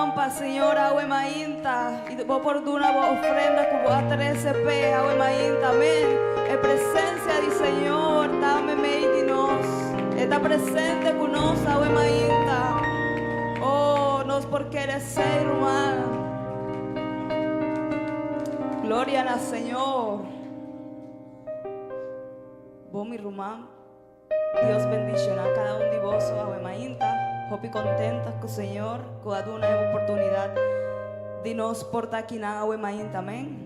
man pa Señor awe mainta y bo por duna bo ofrenda cu bo a trece p'e awe mainta. Amen. E presencia di Señor ta memey di nos. E ta presente cu nos awe mainta. Oh, nos por kere esey, ruman. Gloria na Señor. Bo mi ruman. Dios bendiciona cada un di boso awe mainta. Hopi contento cu Señor cu a duna e oportunidad di nos por ta akinan awe mainta. Amen.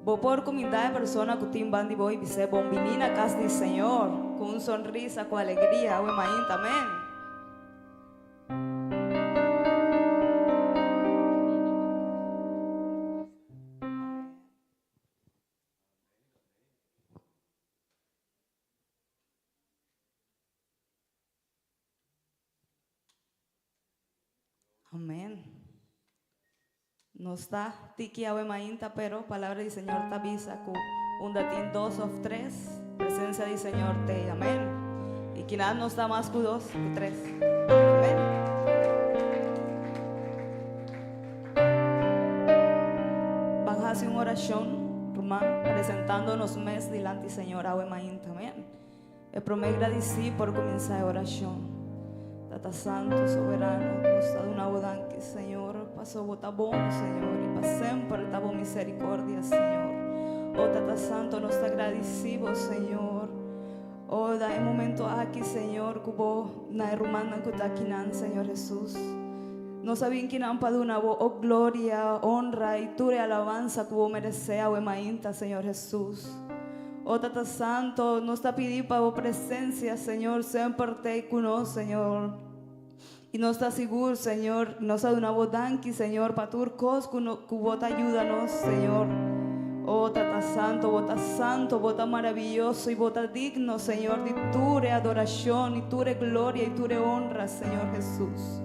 Bo por cuminda e persona cu tin ban di bo y bis'é bon bini na cas di Señor cu un sonrisa, cu alegria awe mainta. Amen. Amen. Nos ta tiki awe mainta, pero palabra di Señor ta bisa ku unda tin dos of tres, presencia di Señor t'ei. Amen. I kinan nos ta mas ku dos, ku tres. Amen. Ban hasi un orashon, ruman, presentando nos mes dilanti Señor awe mainta. Amen. E promé gradisí por kuminsá e orashon. Tata Santu, Soberano, nos ta duna bo danki, Señor, paso bo ta bon, Señor, i pa semper ta bo misericordia, Señor. O Tata Santu, nos ta gradisí bo, Señor. O da e momento aki, Señor, ku bo na e rumannan ku ta akinan, Señor Hesus. Nos a bin kinan pa duna bo o gloria, honra i tur e alabansa ku bo meresé awe mainta, Señor Hesus. O Tata Santo, nos ta pidi pa bo presencia, Señor, semper t'ei ku nos, Señor. I nos ta sigur, Señor, nos a duna bo danki, Señor, pa tur kos ku no, ku bo ta yuda nos, Señor. O Tata Santo, bo ta santo, bo ta maraviyoso i bo ta digno, Señor, di tur e adorashon i tur e gloria i tur e honra, Señor Hesus.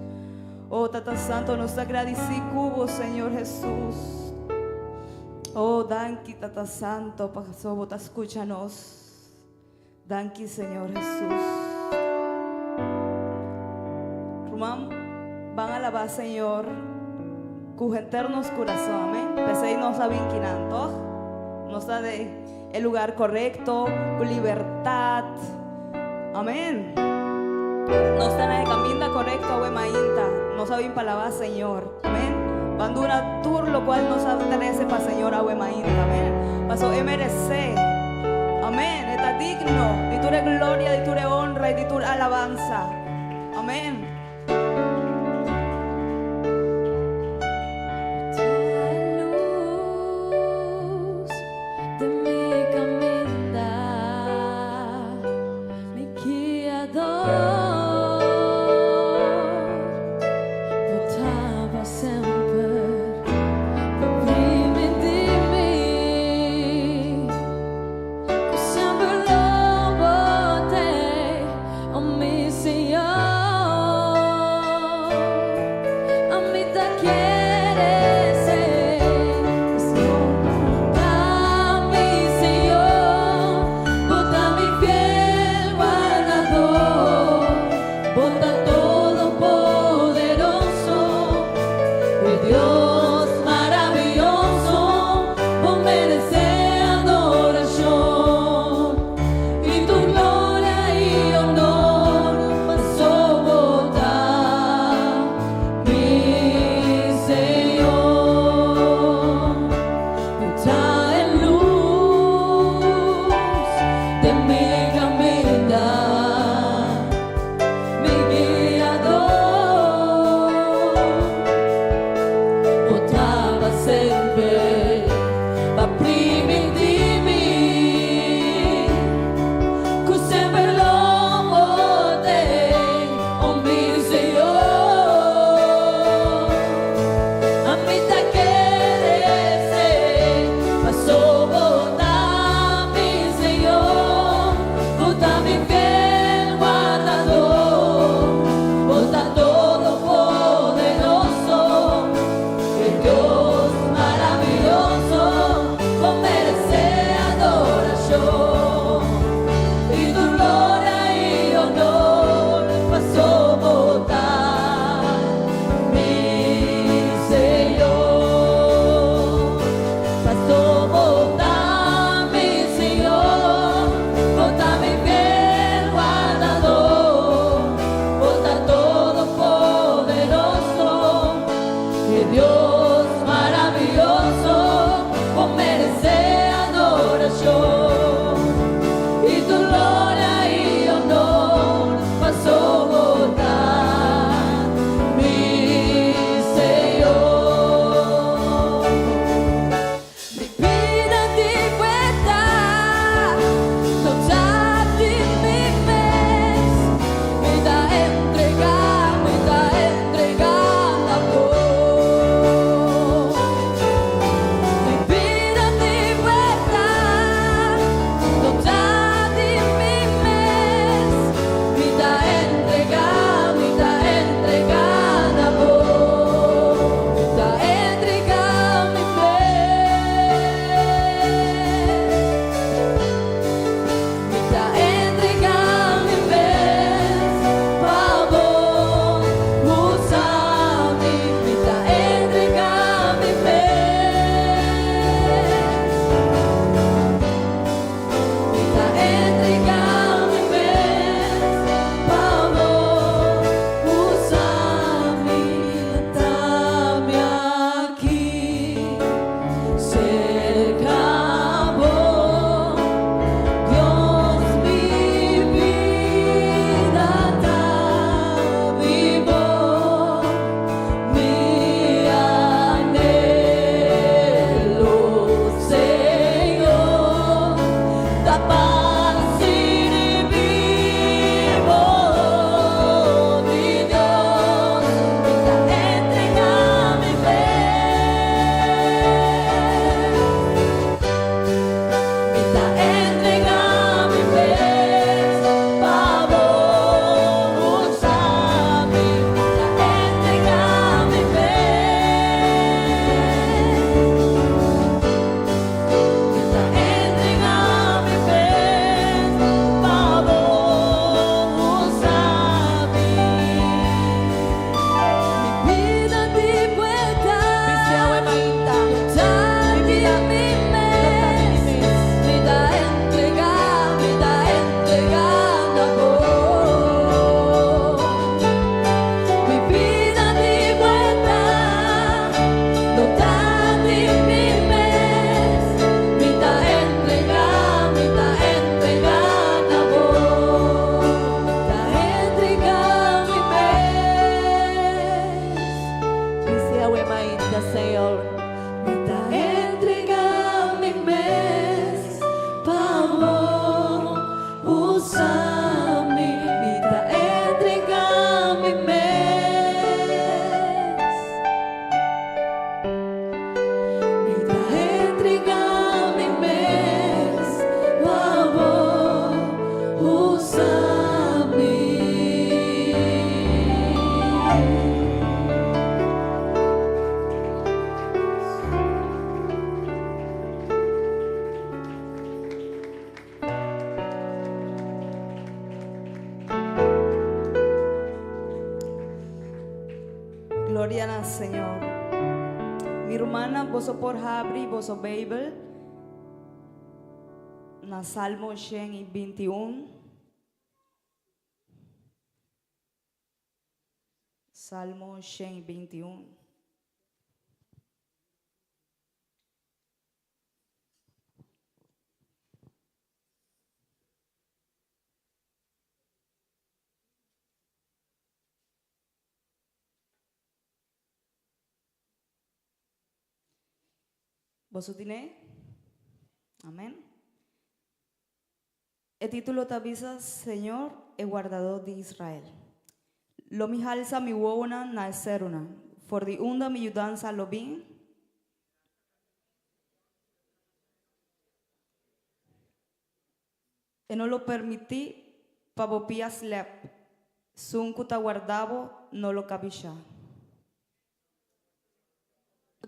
O Tata Santo, nos ta gradisí ku bo, Señor Hesus. Oh, danki Tata Santo, pasobra bo ta skucha nos. Danki Señor Hesus. Ruman, ban alabá Señor ku henter nos kurason, amen. P'esei nos a bin kinan, tòg? Nos ta den e lugar korekto, ku libertat, amen. Nos ta na e kaminda korekto awe mainta. Nos a bin pa alabá Señor, amen. Ban duna tur lokual nos a trese pa Señor awe mainta, amen. Pasobra e meresé. Amén. E ta digno di tur e gloria, di tur e honra i di tur alabansa. Amén. Dios maraviyoso, bo meresé adorashon i tur gloria i honor paso bo ta mi Señor. Mi bida di vuelta no ta di mi mes, mi ta entregá, mi ta entregá na bo. Mi bida di vuelta no ta di mi mes, mi ta entregá, mi ta entregá na bo. Mi ta entregá mi mes. Mi ta entregá mi mes pa bo usa mi. Mi ta entregá mi mes. Mi ta entregá mi mes pa bo usa mi. Ta mi aki serka bo, Dios, mi bida ta di bo, mi anhelo, Señor, ta pa sirbi bo, mi Dios, mi ta entregá mi mes. Mi ta entregá mi mes pa bo usa mi. Mi ta entregá mi mes. Mi ta entregá mi mes pa bo usa mi. Mi bida di vuelta ta di mi mes. Mi ta entregá, mi ta entregá na bo. Mi bida di vuelta no ta di mi mes. Mi ta entregá, mi ta entregá na bo. Ta entregá mi mes. Bis'é awe mainta, Señor. Mi ta entregá mi mes pa bo usa mi. Mi ta entregá mi mes. Mi ta entregá mi mes pa bo usa mi. Gloria na Señor. Mi rumannan, boso por habri boso Beibel na Salmo 121. Salmo 121. Boso tin'é? Amèn. E título ta bisa, Señor, e Wardadó di Israel. Lo mi halsa mi wowonan na e serunan, for di unda mi yudansa lo bin? E no lo permití pa bo pia slèp, sun ku ta wardá bo no lo kabishá.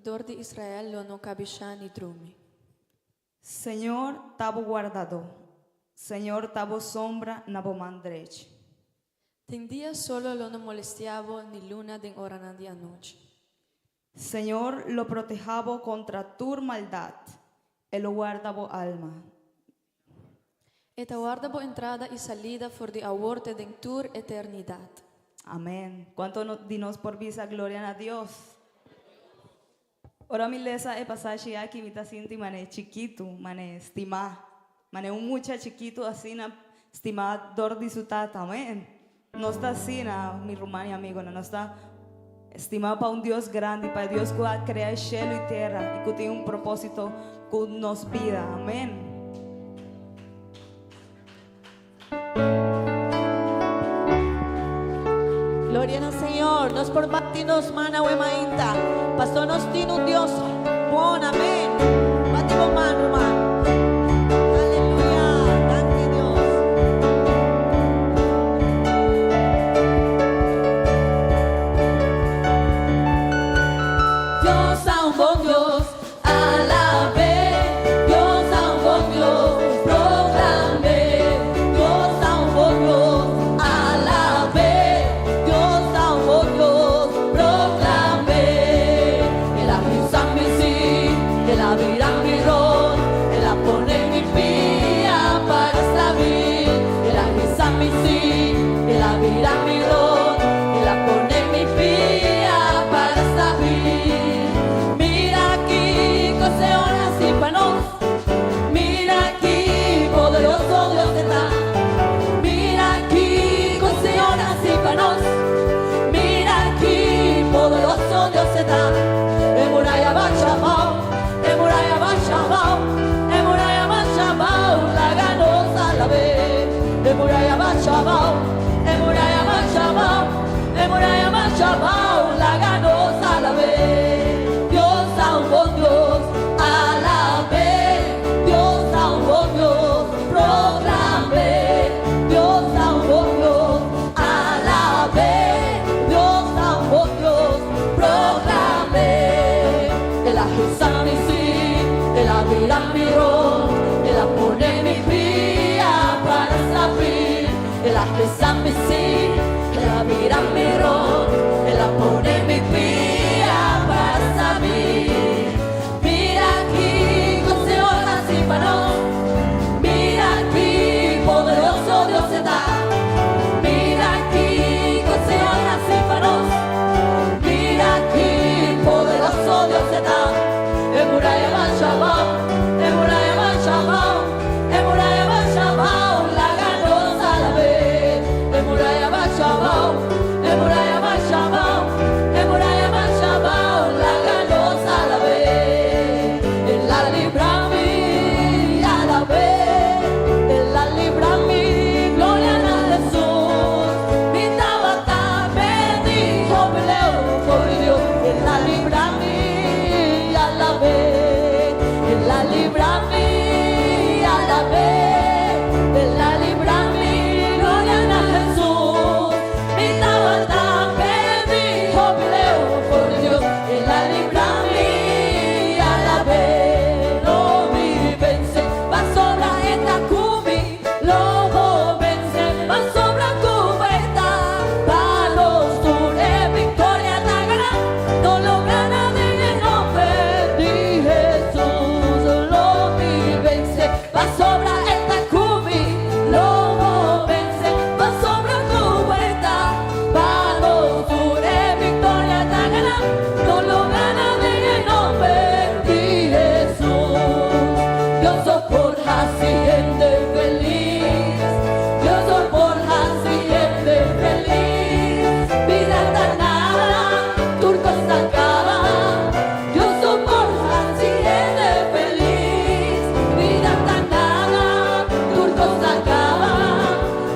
Dor di Israel lo no kabishá ni drumi. Señor ta bo wardadó, Señor ta bo sombra na bo man drechi. Den dia solo lo no molestiá bo, ni luna den oranan di anochi. Señor lo protehá bo kontra tur maldat, E lo warda bo alma. E ta warda bo entrada i salida for di awor te den tur eternidat. Amén. Kuantu di nos por bisa gloria na Dios? Ora mi lesa e pasashi aki mi ta sinti mane chikitu, mane stimá, mane un mucha chikitu asina stimá dor di su tata. Amén. Nos ta asina, mi ruman i amigonan, nos ta stimá pa un Dios grandi, pa e Dios ku a krea e shelu i tera i ku tin un propósito ku nos bida. Amén. Gloria na Señor. Nos por bati nos man awe mainta. Paso nos tin un Dios bon. Amén. Bati bo man, ruman. Aleluya. Danki Dios. Dios ta un bon Dios, alab'é. Dios ta un bon Dios, proklam'é. Dios ta un bon Dios, alab'é. Dios ta un bon Dios, proklam'é. El a hisa mi sí, el a bira mi ròk, el a pone mi pia para stabil. El a hisa mi sí, el a bira mi ròk, el a pone mi pia para stabil. Mira kiko Señor a hasi pa nos. Mira ki poderoso Dios ta. Mira kiko Señor a hasi pa nos. Mira ki poderoso Dios ta. E muraya a basha abou, e muraya a basha abou, e muraya a basha abou, laga nos alab'é. E muraya a basha abou, e muraya a basha abou, e muraya a basha abou, laga nos alab'é. Dios ta un bon Dios, alab'é. Dios ta un bon Dios, proklam'é. Dios ta un bon Dios, alab'é. Dios ta un bon Dios, proklam'é. El a hisa mi sí, el a bira mi ròk, el a pone mi pia para stabil. El a hisa mi sí, el a bira mi ròk, el a pone mi pia para stabil. Mira kiko Señor a hasi pa nos. Mira ki poderoso Dios ta. Mira kiko Señor a hasi pa nos. Mira ki poderoso Dios ta. E muraya a basha abou, e muraya a basha abou, e muraya a basha abou, laga nos alab'é. E muraya a basha abou, e muraya a basha abou, e muraya a basha abou, laga nos alab'é. El a libra mi, alab'é. El a libra mi, gloria na Hesus. Mi tabata pèrdí, hopi leu for di Dios. El a libra mi, alab'é. El a libra mi, alab'é. El a libra mi, gloria na Hesus. Mi tabata pèrdí, hopi leu for di Dios. El a libra mi, alab'é. Lo mi vense, pasobra e ta ku mi. Lo bo vense, pasobra ku e ta. Pa nos tur e viktoria ta ganá. Nos lo gana den nòmber di Hesus. Lo mi vense, pasobra e ta ku mi. Lo bo vense, pasobra ku e ta. Pa nos tur e viktoria ta ganá. Nos lo gana den nòmber di Hesus. Dios por hasi hende felis. Dios por hasi hende felis. Bida ta nada, tur kos ta kaba. Dios por hasi hende felis. Bida ta nada, tur kos ta kaba.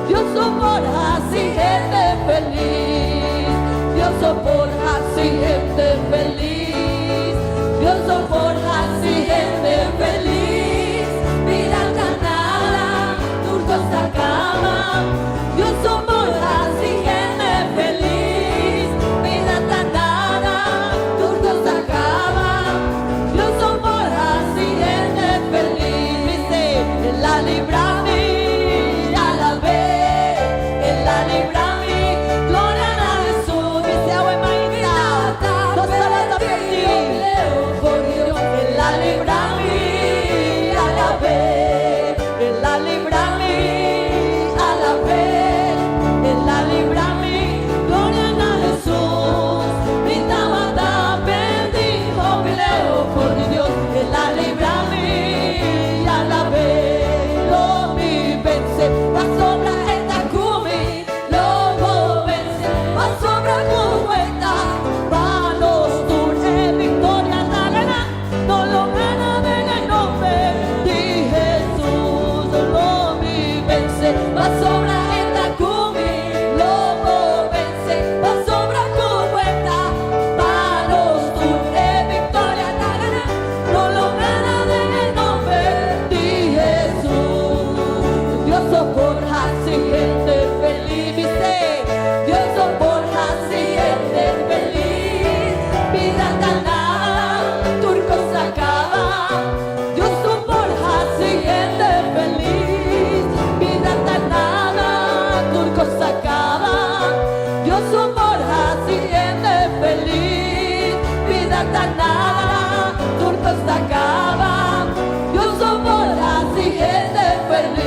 Dios por hasi hende felis. Dios por hasi hende felis. Dios por hasi hende felis. Bida ta nada, tur kos ta kaba. Dios por hasi hende felis. Bida ta nada, tur kos ta kaba. Dios por hasi hende felis. Dice, el a libra mi, alab'é. El a libra mi, gloria na Hesus. Dice, awe mainta. Nos tabata pèrdí. bida ta nada, tur kos ta kaba, Dios no por hasi hende felis.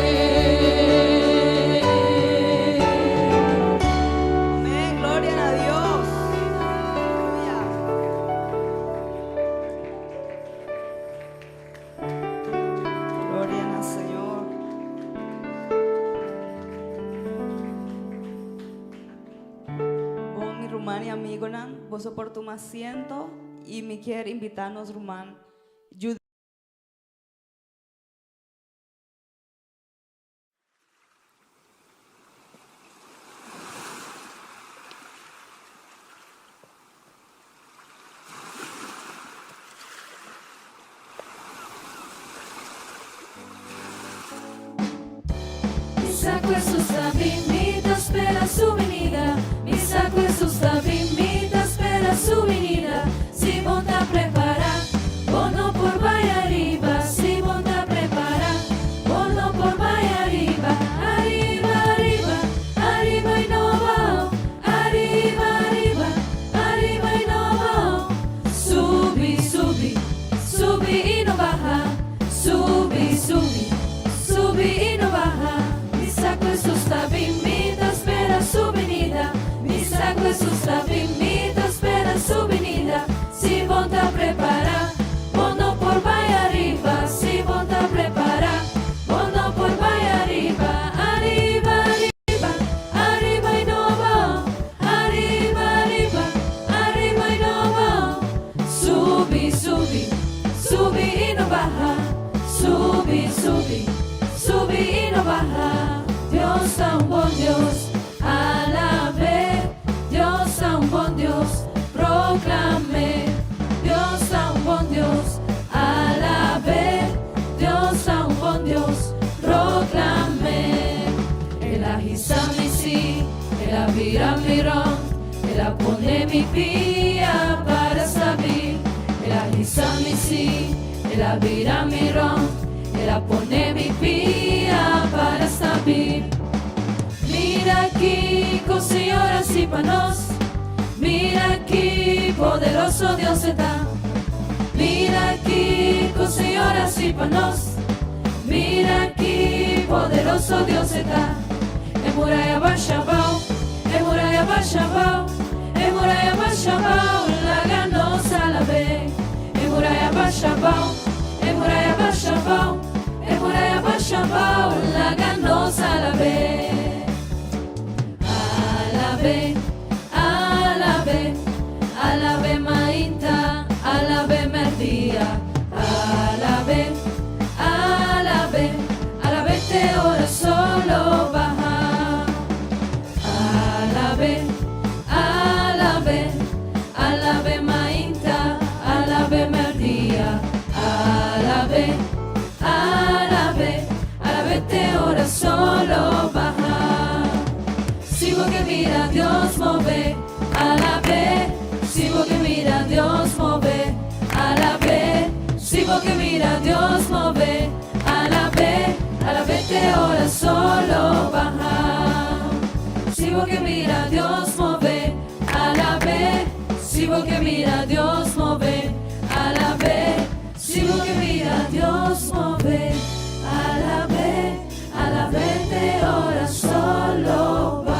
Amén, gloria na Dios. Aleluya. Gloria na Señor. Bon, mi ruman y amigonan, boso por tuma asiento y mi kier invita nos ruman Judy. Mi sa ku Hesus ta bin, mi ta spera su binida. Mi sa ku Hesus ta bin, mi ta spera su binida. Si bo ta prepará, bo no por bai ariba. Si bo ta prepará, bo no por bai ariba. Ariba, ariba, ariba i no bao. Ariba, ariba, ariba i no bao. Subi, subi, subi i no baha. Subi, subi, subi i no baha. Mi sa ku Hesus ta bin, mi ta spera su binida. Mi sa ku Hesus ta bin, mi ta spera su binida. Si bo ta prepará, bo no por bai ariba. Si bo ta prepará, bo no por bai ariba. Ariba, ariba, ariba i no bao. Ariba, ariba, ariba i no bao. Subi, subi, subi i no baha. Subi, subi, subi i no baha. Dios ta un bon Dios, alab'é. Dios ta un bon Dios, proklam'é. Dios ta un bon Dios, alab'é. Dios ta un bon Dios, proklam'é. El a hisa mi sí, el a bira mi rònt, el a pone mi pia para stabil. El a hisa mi sí, el a bira mi rònt, el a pone mi pia para stabil. Mira kiko Señor a hasi pa nos, mira ki poderoso Dios e ta. Mira kiko Señor a hasi pa nos, mira ki poderoso Dios e ta. E muraya a basha abou, e muraya a basha abou, e muraya a basha abou, laga nos alab'é. E muraya a basha abou, e muraya a basha abou, e muraya a basha abou, laga nos alab'é. Alab'é, alab'é, alab'é mainta, alab'é mèrdia. Alab'é, alab'é, alab'é te ora solo baha. Alab'é, alab'é, alab'é mainta, alab'é mèrdia. Alab'é, alab'é, alab'é te ora solo baha. Si bo ke mira Dios move, alab'é. Si bo ke mira Dios move, alab'é. Si bo ke mira Dios move, alab'é. Alab'é te ora solo baha. Si bo ke mira Dios move, alab'é. Si bo ke mira Dios move, alab'é. Si bo ke mira Dios move, alab'é. Alab'é te ora solo baha.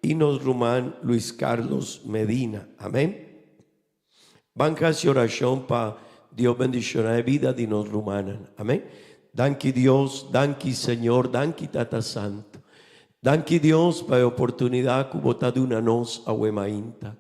Y nos ruman Luis Carlos Medina. Amén. Ban hasi orashon pa Dios bendishoná e bida di nos rumannan. Amén. Danki Dios, danki Señor, danki Tata Santo. Danki Dios pa e oportunidat ku bo ta duna nos awe mainta.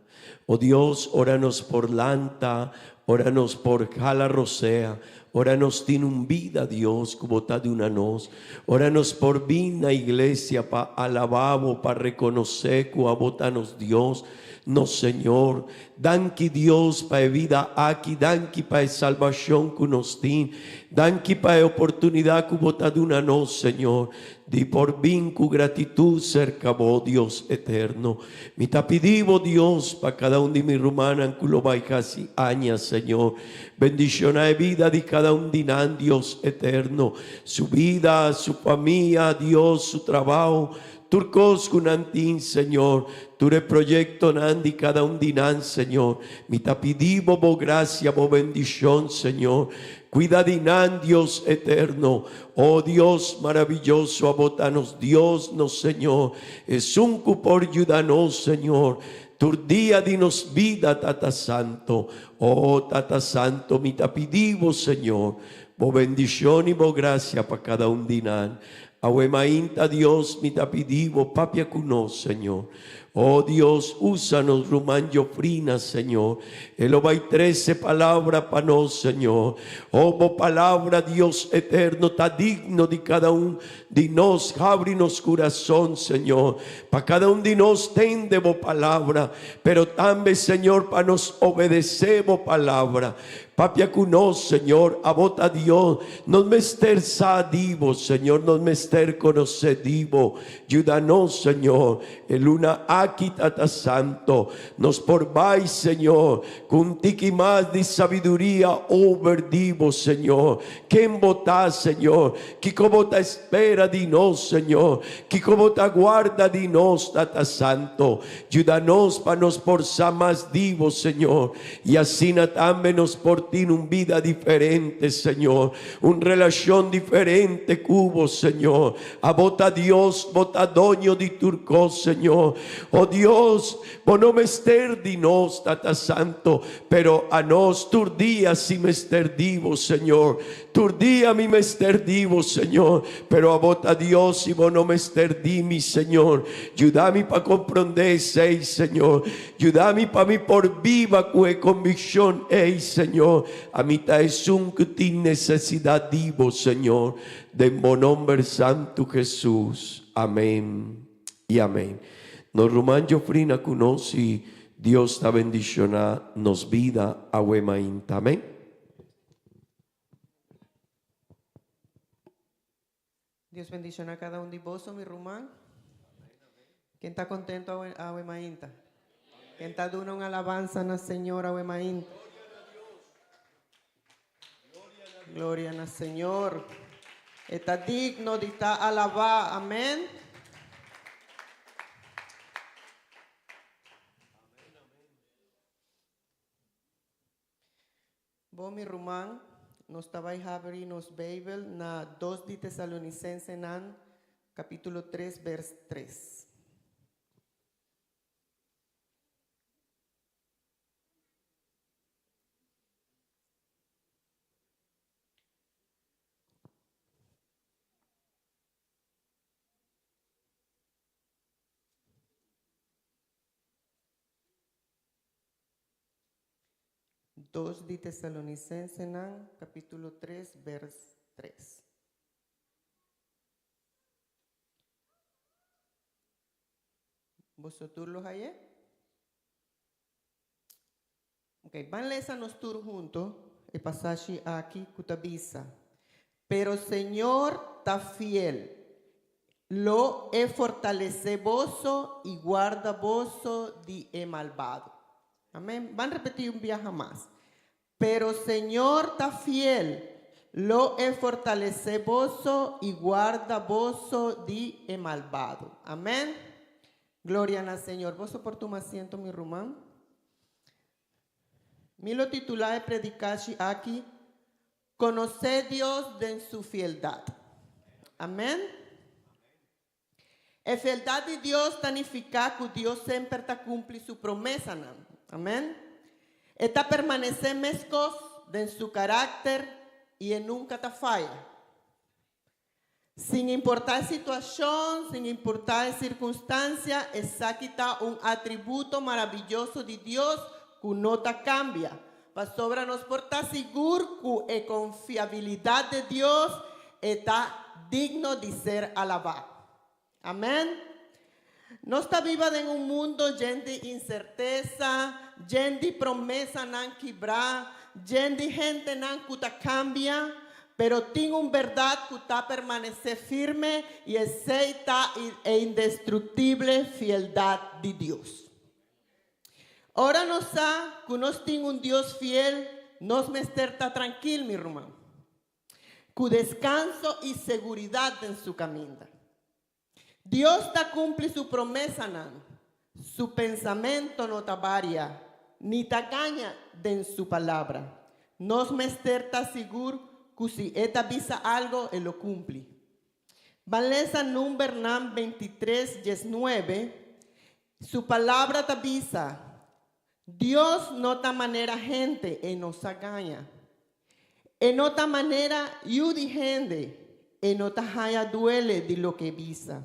O Dios, ora nos por lanta, ora nos por hala rosea, Ora nos tin un bida, Dios, ku bo ta duna nos. Ora nos por bin na iglesia pa alabá bo, pa rekonosé ku abo ta nos Dios, nos Señor. Danki Dios pa e bida aki, danki pa e salbashon ku nos tin, danki pa e oportunidat ku bo ta duna nos, Señor, di por bin ku gratitut serka bo, Dios eterno. Mi ta pidi bo, Dios, pa kada un di mi rumannan ku lo bai hasi aña, Señor. Bendiciona e bida di cada un di nan, Dios eterno. Su bida, su famia, Dios, su trabao, tur cos cu nan tin, Señor. Tur e proyectonan di cada un di nan, Señor. Mi ta pidi bo bo gracia, bo bendicion, Señor. Cuida di nan, Dios eterno. Oh Dios maravilloso, abo ta nos Dios, nos Señor. Esun cu por yuda nos, Señor. Tur dia di nos bida, Tata Santo. Oh, Tata Santo, mi ta pidi Bo, Señor, Bo bendicion y Bo gracia pa cada un di nan. Awe mainta, Dios, mi ta pidi Bo papia cu nos, Señor. Oh, Dios, usa nos ruman Jofrina, Señor. E lo bay trece palabra pa nos, Señor. Oh, Bo palabra, Dios eterno, ta digno di cada un di nos. Habri nos curason, Señor, pa cada un di nos tende Bo palabra, pero tambe, Señor, pa nos obedece Bo palabra. Papia cu nos, Señor, Abo ta Dios. Nos mester sa di Bo, Señor, nos mester conoce di Bo. Yuda nos, Señor, e luna aki, Tata Santo, nos por bai, Señor, cu un tiki mas di sabiduria over di Bo, Señor. Ken Bo ta, Señor? Kiko bo ta spera di nos, Señor? Kiko bo ta guarda di nos, Tata Santo? Yuda nos pa nos por sa mas di bo, Señor, i asina tambe nos por tin un bida diferente, Señor, un relashon diferente ku bo, Señor. Abo ta Dios, bo ta doño di tur kos, Señor. O Dios, bo no mester di nos, Tata Santo, pero anos tur dia si mester di bo, Señor. Tur dia mi mester di bo, Señor, pero abo ta Dios i bo no mester di mi, Señor. Yuda mi pa komprondé esei, Señor. Yuda mi pa mi por biba ku e konvikshon ei, Señor. Ami ta esun ku tin nesesidat di bo, Señor. Den bo nomber santu, Jesus. Amen i amen. Nos ruman Jofrina ku nos i Dios ta bendishoná nos bida awe mainta. Amen. Dios bendiciona cada un di boso, mi ruman. Ken ta contento awe, awe mainta? Ken ta duna un alabanza na Señor awe mainta? Gloria na Señor. E ta digno di ta alabá. Amén. Bo mi ruman, nos ta bai habri nos Beibel na Dos di Tesalonicensenan capítulo tres vers tres. Dos di Tesalonicensenan capítulo tres vers tres. Boso tur lo haye? Ok, ban lesa nos tur hunto e pasashi aki ku ta bisa, Pero Señor ta fiel, lo e fortalesé boso i guarda boso di e malbado. Amén. Ban repetí un biaha mas. Pero Señor ta fiel, lo e fortalesé boso i guarda boso di e malbado. Amén. Gloria na Señor. Boso por tuma asiento, mi ruman. Mi lo titulá e predikashi aki, Konosé Dios den su fieldat. Amén. E fieldat di Dios ta nifiká ku Dios semper ta kumpli su promesanan. Amén. E ta permanesé meskos den su karakter i e nunka ta faya. Sin importá e situashon, sin importá e sirkunstansia, esaki ta un atributo maraviyoso di Dios ku no ta kambia. Pasobra nos por ta sigur ku e konfiabilidat di Dios, e ta digno di ser alabá. Amèn. Nos ta biba den un mundu yen di insertesa, yen di promesanan kibrá, yen di hendenan ku ta kambia, pero tin un bèrdat ku ta permanesé firme i esei ta e indestruktible fieldat di Dios. Ora nos sa ku nos tin un Dios fiel, nos mester ta trankil, mi ruman, ku deskanso i seguridat den su kaminda. Dios ta kumpli su promesanan, su pensamentu no ta varia, ni ta gaña den su palabra. Nos mester ta sigur ku si e ta bisa algu, e lo kumpli. Ban lesa Numbernan 23, 19. Su palabra ta bisa: Dios no ta manera hende, e no sa gaña. E no ta manera yu di hende, e no ta haya duele di loke e bisa.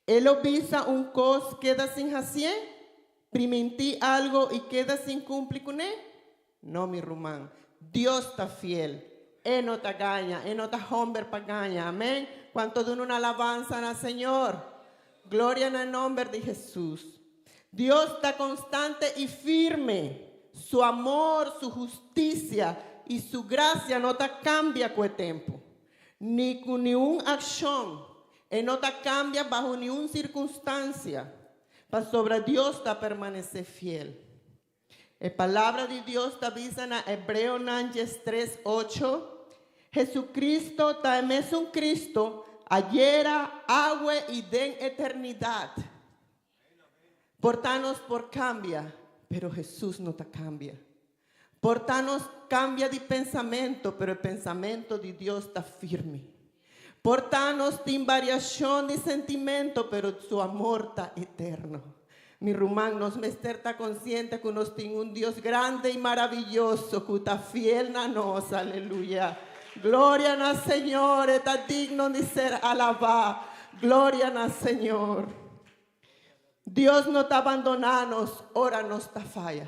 E lo bisa un kos keda sin hasié? Primintí algu i keda sin kumpli kuné? No, mi ruman. Dios ta fiel. E no ta gaña, e no ta hòmber pa gaña. Amèn. Kuantu duna un alabansa na Señor? Gloria na nòmber di Hesus. Dios ta konstante i firme. Su amor, su hustisia i su grasia no ta kambia ku e tempu, ni ku niun akshon. E no ta kambia baho niun sirkunstansia, pasobra Dios ta permanesé fiel. E Palabra di Dios ta bisa na Hebreonan 13, 8, Jesucristo ta e mesun Cristo ayera, awe i den eternidat. Por ta nos por kambia, pero Hesus no ta kambia. Por ta nos kambia di pensamentu, pero e pensamentu di Dios ta firme. Por ta nos tin variashon di sentimentu, pero su amor ta eterno. Mi ruman, nos mester ta konsiente ku nos tin un Dios grandi i maravioso ku ta fiel na nos. Aleluya. Gloria na Señor, ta digno di ser alabá. Gloria na Señor. Dios no ta bandoná nos ora nos ta faya.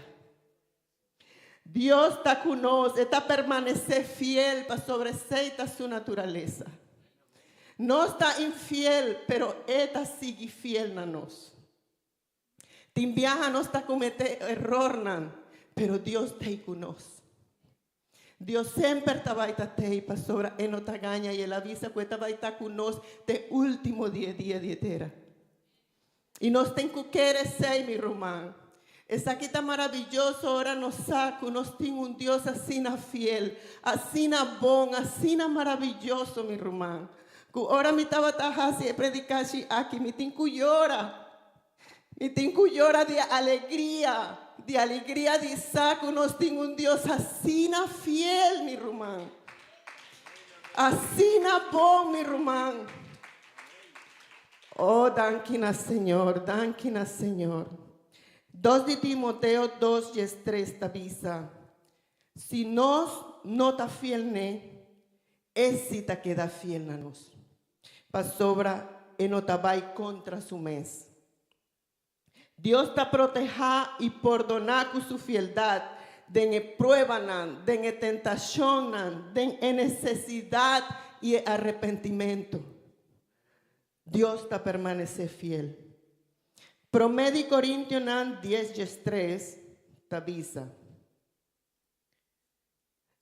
Dios ta ku nos, e ta permanesé fiel pasobra esei ta su naturalesa. Nos ta infiel, pero e ta sigui fiel na nos. Tin biaha nos ta kometé erornan, pero Dios ta ku nos. Dios semper ta bai ta tei pasobra e no ta gaña i el a bisa ku e ta bai ta ku nos te último dia di tera. I nos tin ku kere esei, mi ruman. Esaki ta maravioso ora nos sa ku nos tin un Dios asina fiel, asina bon, asina maravioso, mi ruman. Ku ora mi tabata hasi e predikashi aki, mi tin ku yora. Mi tin ku yora di alegria di sa ku nos tin un Dios asina fiel, mi ruman. Asina bon, mi ruman. Oh, danki na Señor, danki na Señor. 2 di Timoteo 2, 3 ta bisa: Si nos no ta fiel n'e, e si ta keda fiel na nos. Pasobra e no ta bai kontra su mes. Dios ta protehá i pordoná ku su fieldat den e pruebanan, den e tentashonnan, den e nesesidat i e arepentimentu. Dios ta permanesé fiel. Promé di Korintionan 10, 3 ta bisa: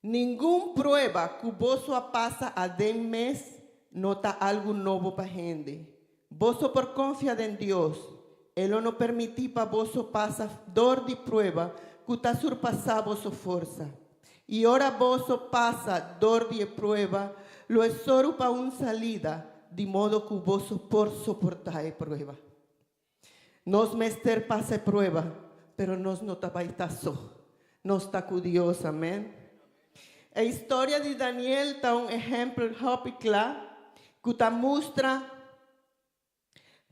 Ningun prueba ku boso a pasa aden mes no ta algu nobo pa hende. Boso por konfia den Dios. E no permití pa boso pasa dor di prueba ku ta surpasá boso forsa. I ora boso pasa dor di prueba, lo e sòru pa un salida, di modo ku boso por soportá e prueba. Nos mester pasa prueba, pero nos no ta bai ta so. Nos ta ku Dios, amèn. E historia di Daniel ta un ehèmpel hopi kla ku ta mustra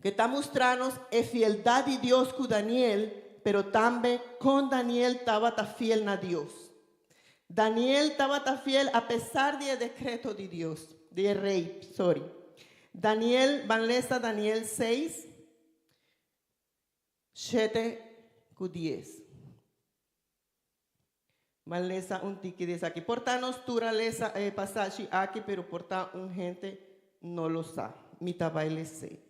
ku ta mustra nos e fieldat di Dios ku Daniel, pero tambe kon Daniel tabata fiel na Dios. Daniel tabata fiel apesar di e dekreto di Dios, di rei, sorry. Daniel, ban lesa Daniel 6, 7 ku 10. Ban lesa un tiki di esaki. Por ta nos tur a lesa e pasashi aki, pero por ta un hende no lo sa. Mi ta bai les'é.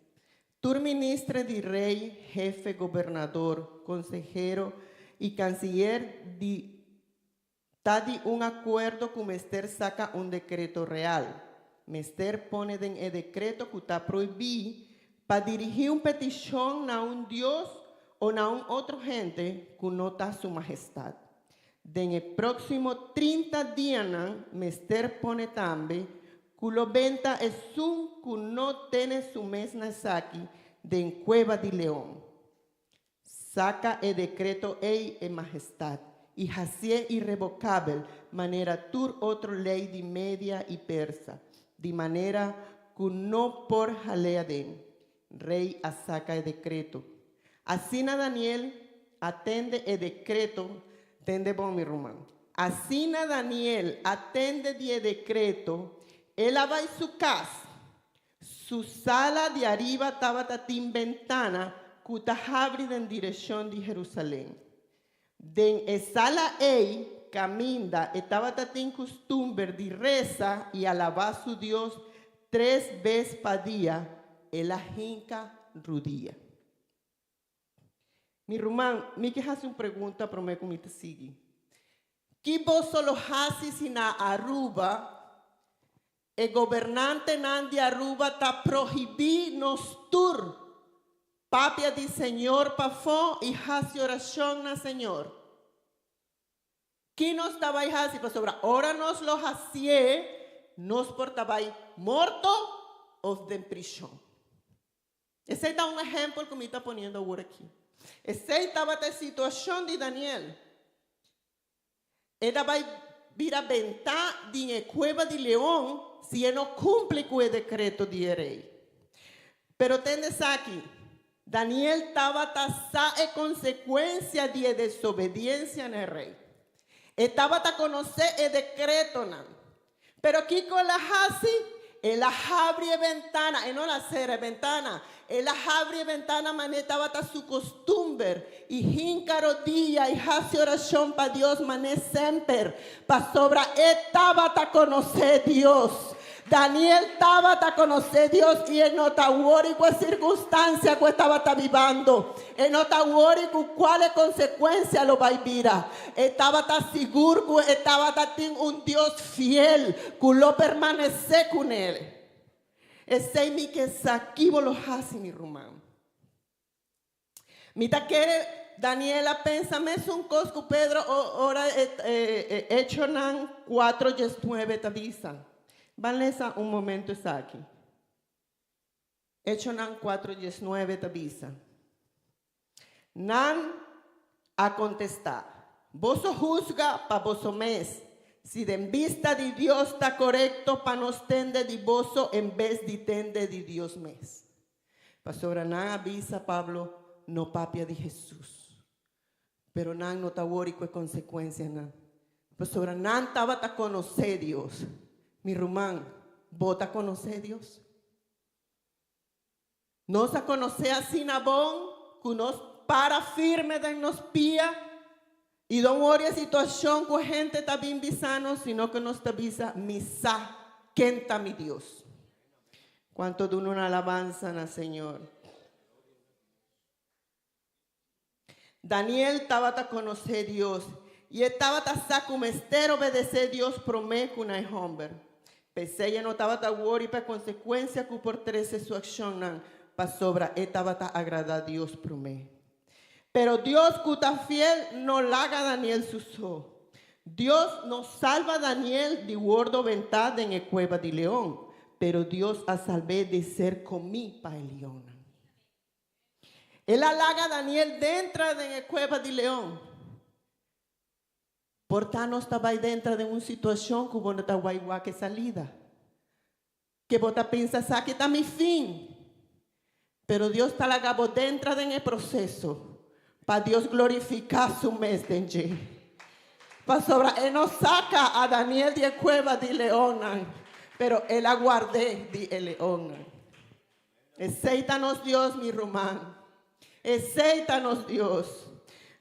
Tur minister di rei, hefe, gobernador, konsehero i kansiyer di ta di un akuerdo ku mester saka un dekreto real. Mester pone den e dekreto ku ta prohibí pa dirigí un petishon na un dios o na un otro hende ku no ta Su Mahestat. Den e próksimo 30 dianan mester pone tambe ku lo benta esun ku no tene su mes na esaki den kueba di leon. Saka e dekreto ei, e Mahestat, i hasié irrebokabel manera tur otro lei di Media i Persa, di manera ku no por hal'é aden. Rei a saka e dekreto. Asina Daniel a tende e dekreto, tende bon mi ruman, asina Daniel a tende di e dekreto, el a bai su kas. Su sala di ariba tabata tin bentana ku ta habri den direkshon di Herusalen. Den e sala ei, kaminda e tabata tin kustumber di resa i alabá su Dios tres bes pa dia, el a hinka rudia. Mi ruman, mi ke hasi un pregunta promé ku mi ta sigui. Ki boso lo hasi si na Aruba e gobernantenan di Aruba ta prohibí nos tur papia di Señor pafó i hasi orashon na Señor? Ki nos ta bai hasi? Pasobra ora nos lo hasié, nos por ta bai morto òf den prishon. Esei ta un ehèmpel ku mi ta poniendo awor aki. Esei tabata e situashon di Daniel. E ta bai bira bentá den e kueba di leon si e no kumpli ku e dekreto di e rei. Pero tende esaki, Daniel tabata sa e konsekuensia di e desobediensia na e rei. E tabata konosé e dekretonan. Pero kiko el a hasi? El a habri e bentana, e no la sera e bentana, el a habri e bentana manera tabata su kostumber i hinka rodia i hasi orashon pa Dios manera semper, pasobra e tabata konosé Dios. Daniel tabata konosé Dios i e no ta wori ku e sirkunstansia ku e tabata bibando. E no ta wori ku kual e konsekuensia lo bai bira. E tabata sigur ku e tabata tin un Dios fiel ku lo permanesé kuné. Esei mi ke sa ki bo lo hasi, mi ruman. Mi ta kere Daniel a pensa mesun kos ku Pedro ora e Echonan 4:19 ta bisa. Ban lesa un momento esaki. Echonan 4:19 ta bisa, Nan a kontestá, Boso husga pa boso mes, si den bista di Dios ta korekto pa nos tende di boso en bes di tende di Dios mes. Pasobra nan a bisa Pablo, No papia di Hesus. Pero nan no ta wori ku e konsekuensianan, pasobra nan tabata konosé Dios. Mi ruman, bo ta konosé Dios? Nos a konosé asina bon ku nos para firme den nos pia i don wori e situashon ku hende ta bin bisa nos, sino ku nos ta bisa, Mi sa ken ta mi Dios. Kuantu duna un alabansa na Señor! Daniel tabata konosé Dios, i e tabata sa ku mester obedesé Dios promé ku na e hòmber. P'esei e no tabata wori pa e konsekuensia ku por trese su akshonnan, pasobra e tabata agradá Dios promé. Pero Dios ku ta fiel no laga Daniel su so. Dios no salba Daniel di wòrdu bentá den e kueba di leon, pero Dios a salb'é di ser komí pa e leonnan. El a laga Daniel dentra den e kueba di leon. Por ta nos ta bai dentra den un situashon ku bo no ta wai wak e salida. Ke bo ta pensa sa ke ta mi fin. Pero Dios ta laga bo dentra den e proseso pa Dios glorifiká su mes den dje. Pasobra e no saka a Daniel di e kueba di leonnan, pero el a guard'é di e leonnan. Esei ta nos Dios, mi ruman. Esei ta nos Dios.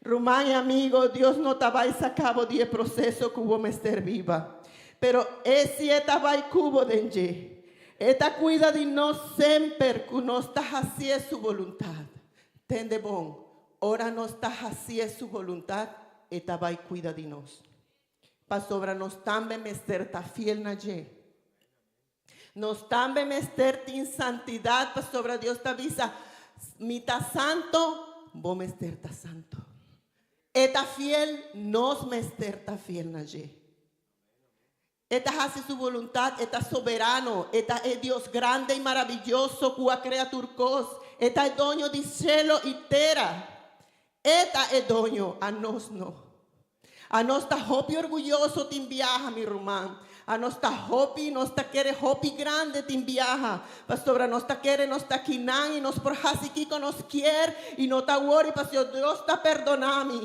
Ruman i amigo, Dios no ta bai saka bo di e proseso ku bo mester biba, pero E si E ta bai ku bo den dje. E ta kuida di nos semper ku nos ta hasié Su boluntat. Tende bon, ora nos ta hasié Su boluntat, E ta bai kuida di nos. Pasobra nos tambe mester ta fiel na dje. Nos tambe mester tin santidat pasobra Dios ta bisa, Mi ta santo, bo mester ta santo. E ta fiel, nos mester ta fiel na dje. E ta hasi su boluntat, e ta soberano, e ta e Dios grande i maraviyoso ku a krea tur kos, e ta e doño di shelo i tera. E ta e doño, anos no. Anos ta hopi orguyoso tin biaha, mi ruman. Anos ta hopi, nos ta kere hopi grande tin biaha, pasobra nos ta kere nos ta kinan i nos por hasi kiko nos kier i no ta wori pasobra Dios ta perdona mi.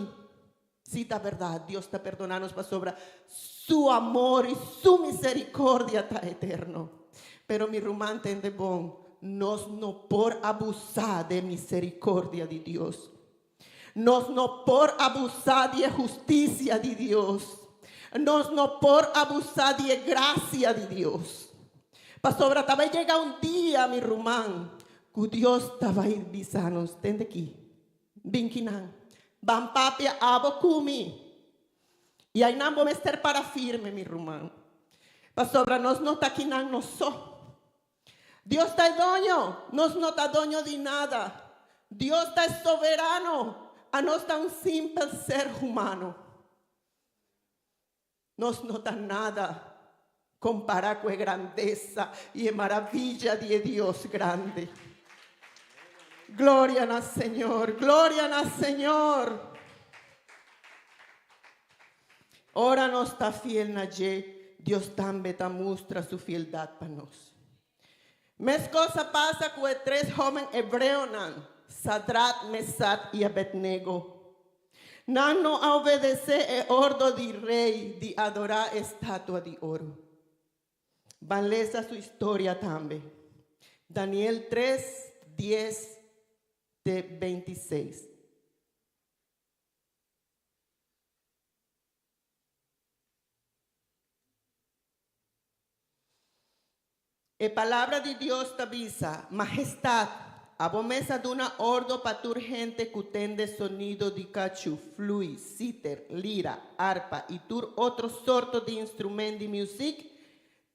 Si ta berdad, Dios ta perdona nos pasobra Su amor i Su misericordia ta eterno. Pero mi ruman tende bon, nos no por abusa de misericordia di Dios. Nos no por abusá di e hustisia di Dios. Nos no por abusá di e grasia di Dios. Pasobra ta bai yega un dia, mi ruman, ku Dios ta bai bisa nos, Tende aki, bin kinan, ban papia abo ku mi. I ainan bo mester para firme, mi ruman, pasobra nos no ta kinan nos so. Dios ta e doño, nos no ta doño di nada. Dios ta e soberano, anos ta un simpel ser humano. Nos no ta nada compara cu e grandesa y e maravilla di e Dios grande. Gloria na Señor, gloria na Señor. Ora nos ta fiel na dje, Dios tambe ta mustra su fieldat pa nos. Meskos a pasa ku e tres hóben hebreonan, Sadrak, Mesak i Abednego. Nan no a obedesé e ordo di rei di adorá e statua di oro. Ban lesa su historia tambe. Daniel tres, dies te beintiseis. E Palabra di Dios ta bisa, Mahestat, abo mes a duna ordo pa tur hende ku tende sonido di kachu, flui, siter, lira, arpa i tur otro sorto di instrument di musik,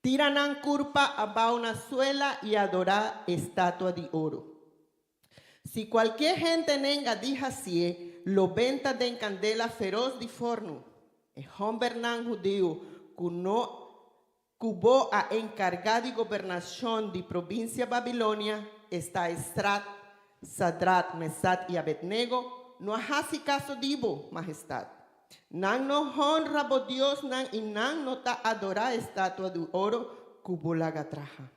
tira nan kurpa abao na suela i adorá e statua di oro. Si kualkier hende nenga di hasié, lo benta den kandela feros di fornu. E hòmbernan hudiu ku no ku bo a enkargá di gobernashon di provinsia Babilonia, esta Esrat, Sadrat, Mesat i Abednego, no a hasi kaso di bo, Mahestat. Nan no honra bo diosnan i nan no ta adorá e statua di oro ku bo laga traha.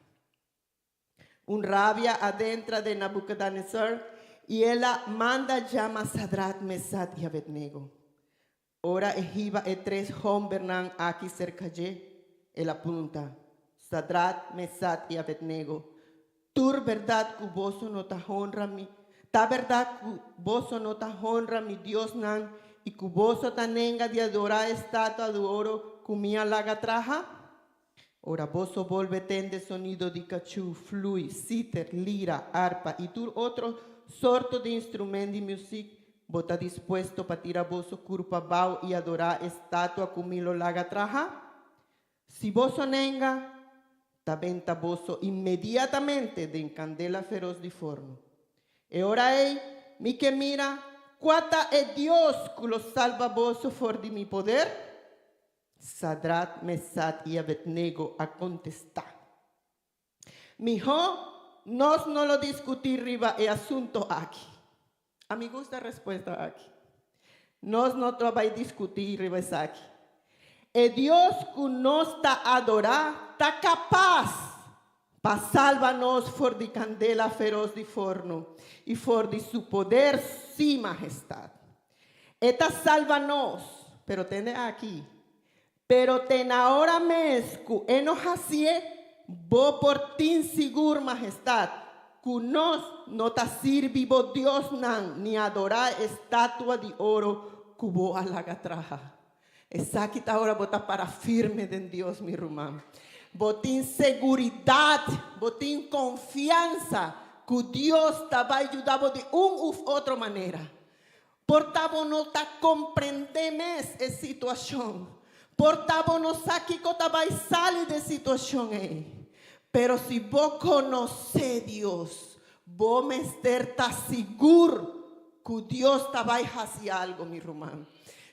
Un rabia a dentra den Nabucodonosor i el a manda jama Sadrat, Mesat i Abednego. Ora e hiba e tres hombernan aki serka dje, el a punta, Sadrat, Mesat i Abednego, tur bèrdat ku boso no ta honra mi, ta bèrdat ku boso no ta honra mi diosnan i ku boso ta nenga di adorá e statua di oro ku mi a laga traha? Ora boso bolbe tende sonido di kachú, flui, siter, lira, arpa i tur otro sorto di instrument di musik, bo ta dispuesto pa tira boso kurpa bou i adorá e statua ku mi lo laga traha? Si boso nenga, ta benta boso inmediatamente den kandela feros di forno. E ora ei mi ke mira kua ta e Dios ku lo salba boso for di mi poder. Sadrat, Mesat i Abednego a kontestá, Mihó nos no lo diskutí riba e asunto aki. A mi gusta e respuesta aki. Nos no ta bai diskutí riba esaki. E Dios ku nos ta adorá ta kapas pa salba nos for di kandela feros di forno i for di su poder, sí, Mahestat. E ta salba nos, pero tende aki, pero te na ora mes ku e no hasié, bo por tin sigur, Mahestat. Ku nos no ta sirbi bo diosnan ni adorá e estatua di oro ku bo a laga traha. Esaki ta ora bo ta para firme den Dios, mi ruman. Bo tin seguridat, bo tin konfiansa ku Dios ta bai yuda bo di un uf otro manera. Por ta bo no ta komprendé mes e situashon. Por ta bo no sa kiko ta bai sali di e situashon ei. Pero si bo konosé Dios, bo mester ta sigur ku Dios ta bai hasi algu, mi ruman.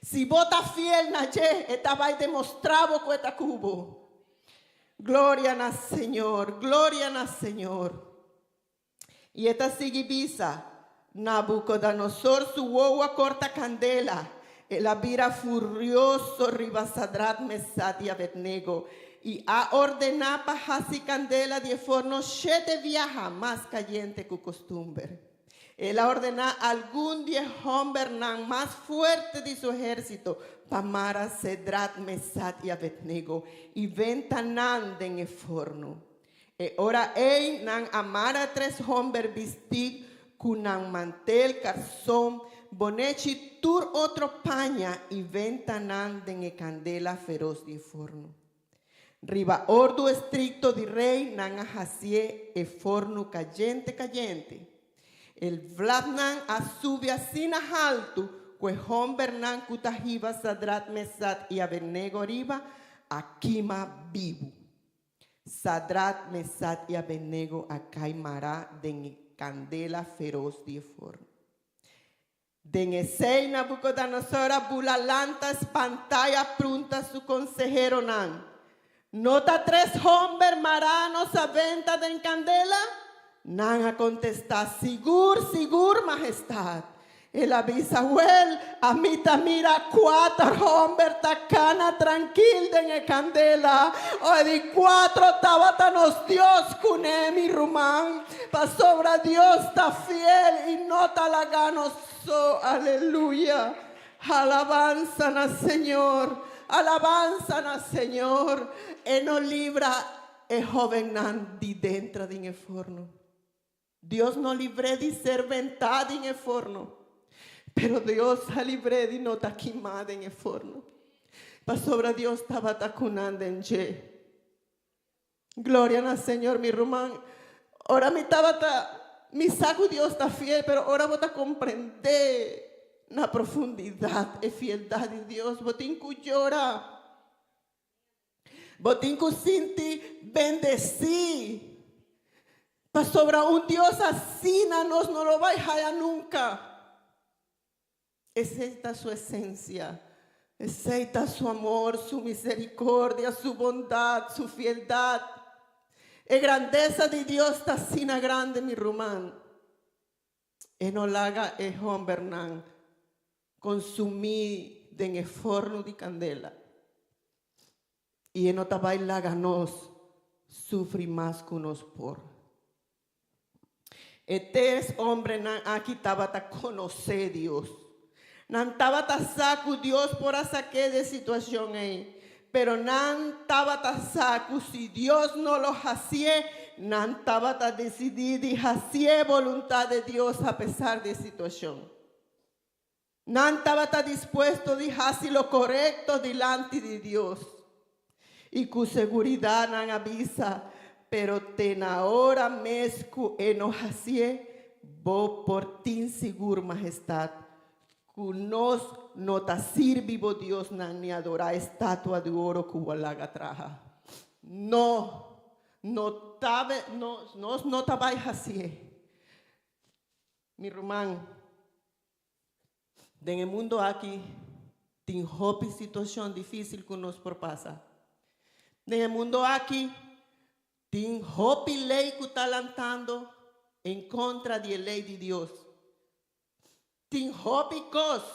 Si bo ta fiel na dje, e ta bai demostrá bo ku e ta ku bo. Gloria na Señor, gloria na Señor. I e ta sigui bisa, Nabucodonosor su wowo a corta candela, el a bira furioso riba Sadrat, Mesat i Abednego i a ordená pa haci candela di e forno shete biaha mas cayente cu costumber. El a ordená algun di e hòmbernan mas fuerte di su ehérsito pa mara Sedrat, Mesat i Abednego i benta nan den e forno. E ora ei nan a mara tres hòmber bistí ku nan mantel, karson, bonechi i tur otro paña i benta nan den e kandela feros di e forno. Riba ordu estrikto di rei nan a hasié e fornu kayente kayente. E vlamnan a subi asina haltu ku e hòmbernan ku ta hiba Sadrat, Mesat i Abednego riba a kima bibu. Sadrat, Mesat i Abednego a kai mará den e kandela feros di e fornu. Den esei Nabucodonosor a bula lanta spantá i a prunta su konseheronan, No ta tres homber mará nos a benta den kandela? Nan a kontestá, Sigur, sigur, Mahestat. El a bisa, Wèl, ami ta mira kuater hòmber ta kana trankil den e kandela. O e di kuatro tabata nos Dios kuné, mi ruman, pasobra Dios ta fiel i no ta laga nos so. Aleluya! Alabansa na Señor! Alabansa na Señor! E no libra e hóbennan di dentra den e forno. Dios no libr'é di ser bentá den e forno, pero Dios a libr'é di no ta kimá den e forno, pasobra Dios tabata ku nan den dje. Gloria na Señor, mi ruman. Ora mi tabata, mi sa ku Dios ta fiel, pero ora bo ta komprendé na profundidat e fieldat di Dios, bo tin ku yora. Bo tin ku sinti bendesí, pasobra un Dios asina nos no lo bai haya nunka. Esei ta su esensia, esei ta su amor, su misericordia, su bondat, su fieldat. E grandesa di Dios ta asina grandi, mi ruman. E no laga e hòmbernan konsumí den e fornu di kandela, i e no ta bai laga nos sufri mas ku nos por. E tres hòmbernan aki tabata konosé Dios. Nan tabata sa ku Dios por a sak'é di e situashon ei, pero nan tabata sa ku si Dios no lo hasié, nan tabata disidí di hasié boluntat di Dios apesar di e situashon. Nan tabata dispuesto di hasi lo korekto dilanti di Dios. I ku seguridat nan a bisa, Pero te na ora mes ku e no hasié, bo por tin sigur, Mahestat, ku nos no ta sirbi bo diosnan ni adorá e statua di oro ku bo a laga traha. No, no ta, no, nos no ta bai hasié. Mi ruman. Den e mundo aki tin hopi situashon difísil ku nos por pasa. Den e mundo aki tin hopi lei ku ta lantando en kontra di e lei di Dios. Tin hopi kos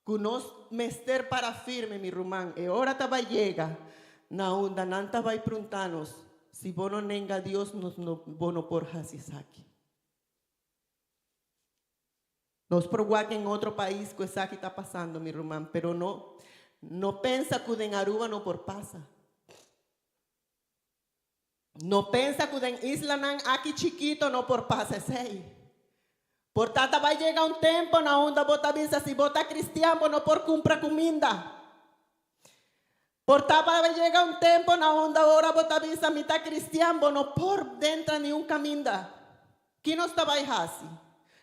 ku nos mester para firme, mi ruman. E ora ta bai yega na unda nan ta bai prunta nos, Si bo no nenga Dios, nos no, bo no por hasi esaki. Nos por wak en otro pais ku esaki ta pasando, mi ruman, pero no no pensa ku den Aruba no por pasa. No pensa ku den islanan aki chikito no por pasa esei. Por ta ta bai yega un tempo na unda bo ta bisa si bo ta cristian bo no por cumpra cuminda. Por ta bai yega un tempo na unda ora bo ta bisa mi ta cristian bo no por dentra ni un caminda. Ki nos ta bai haci?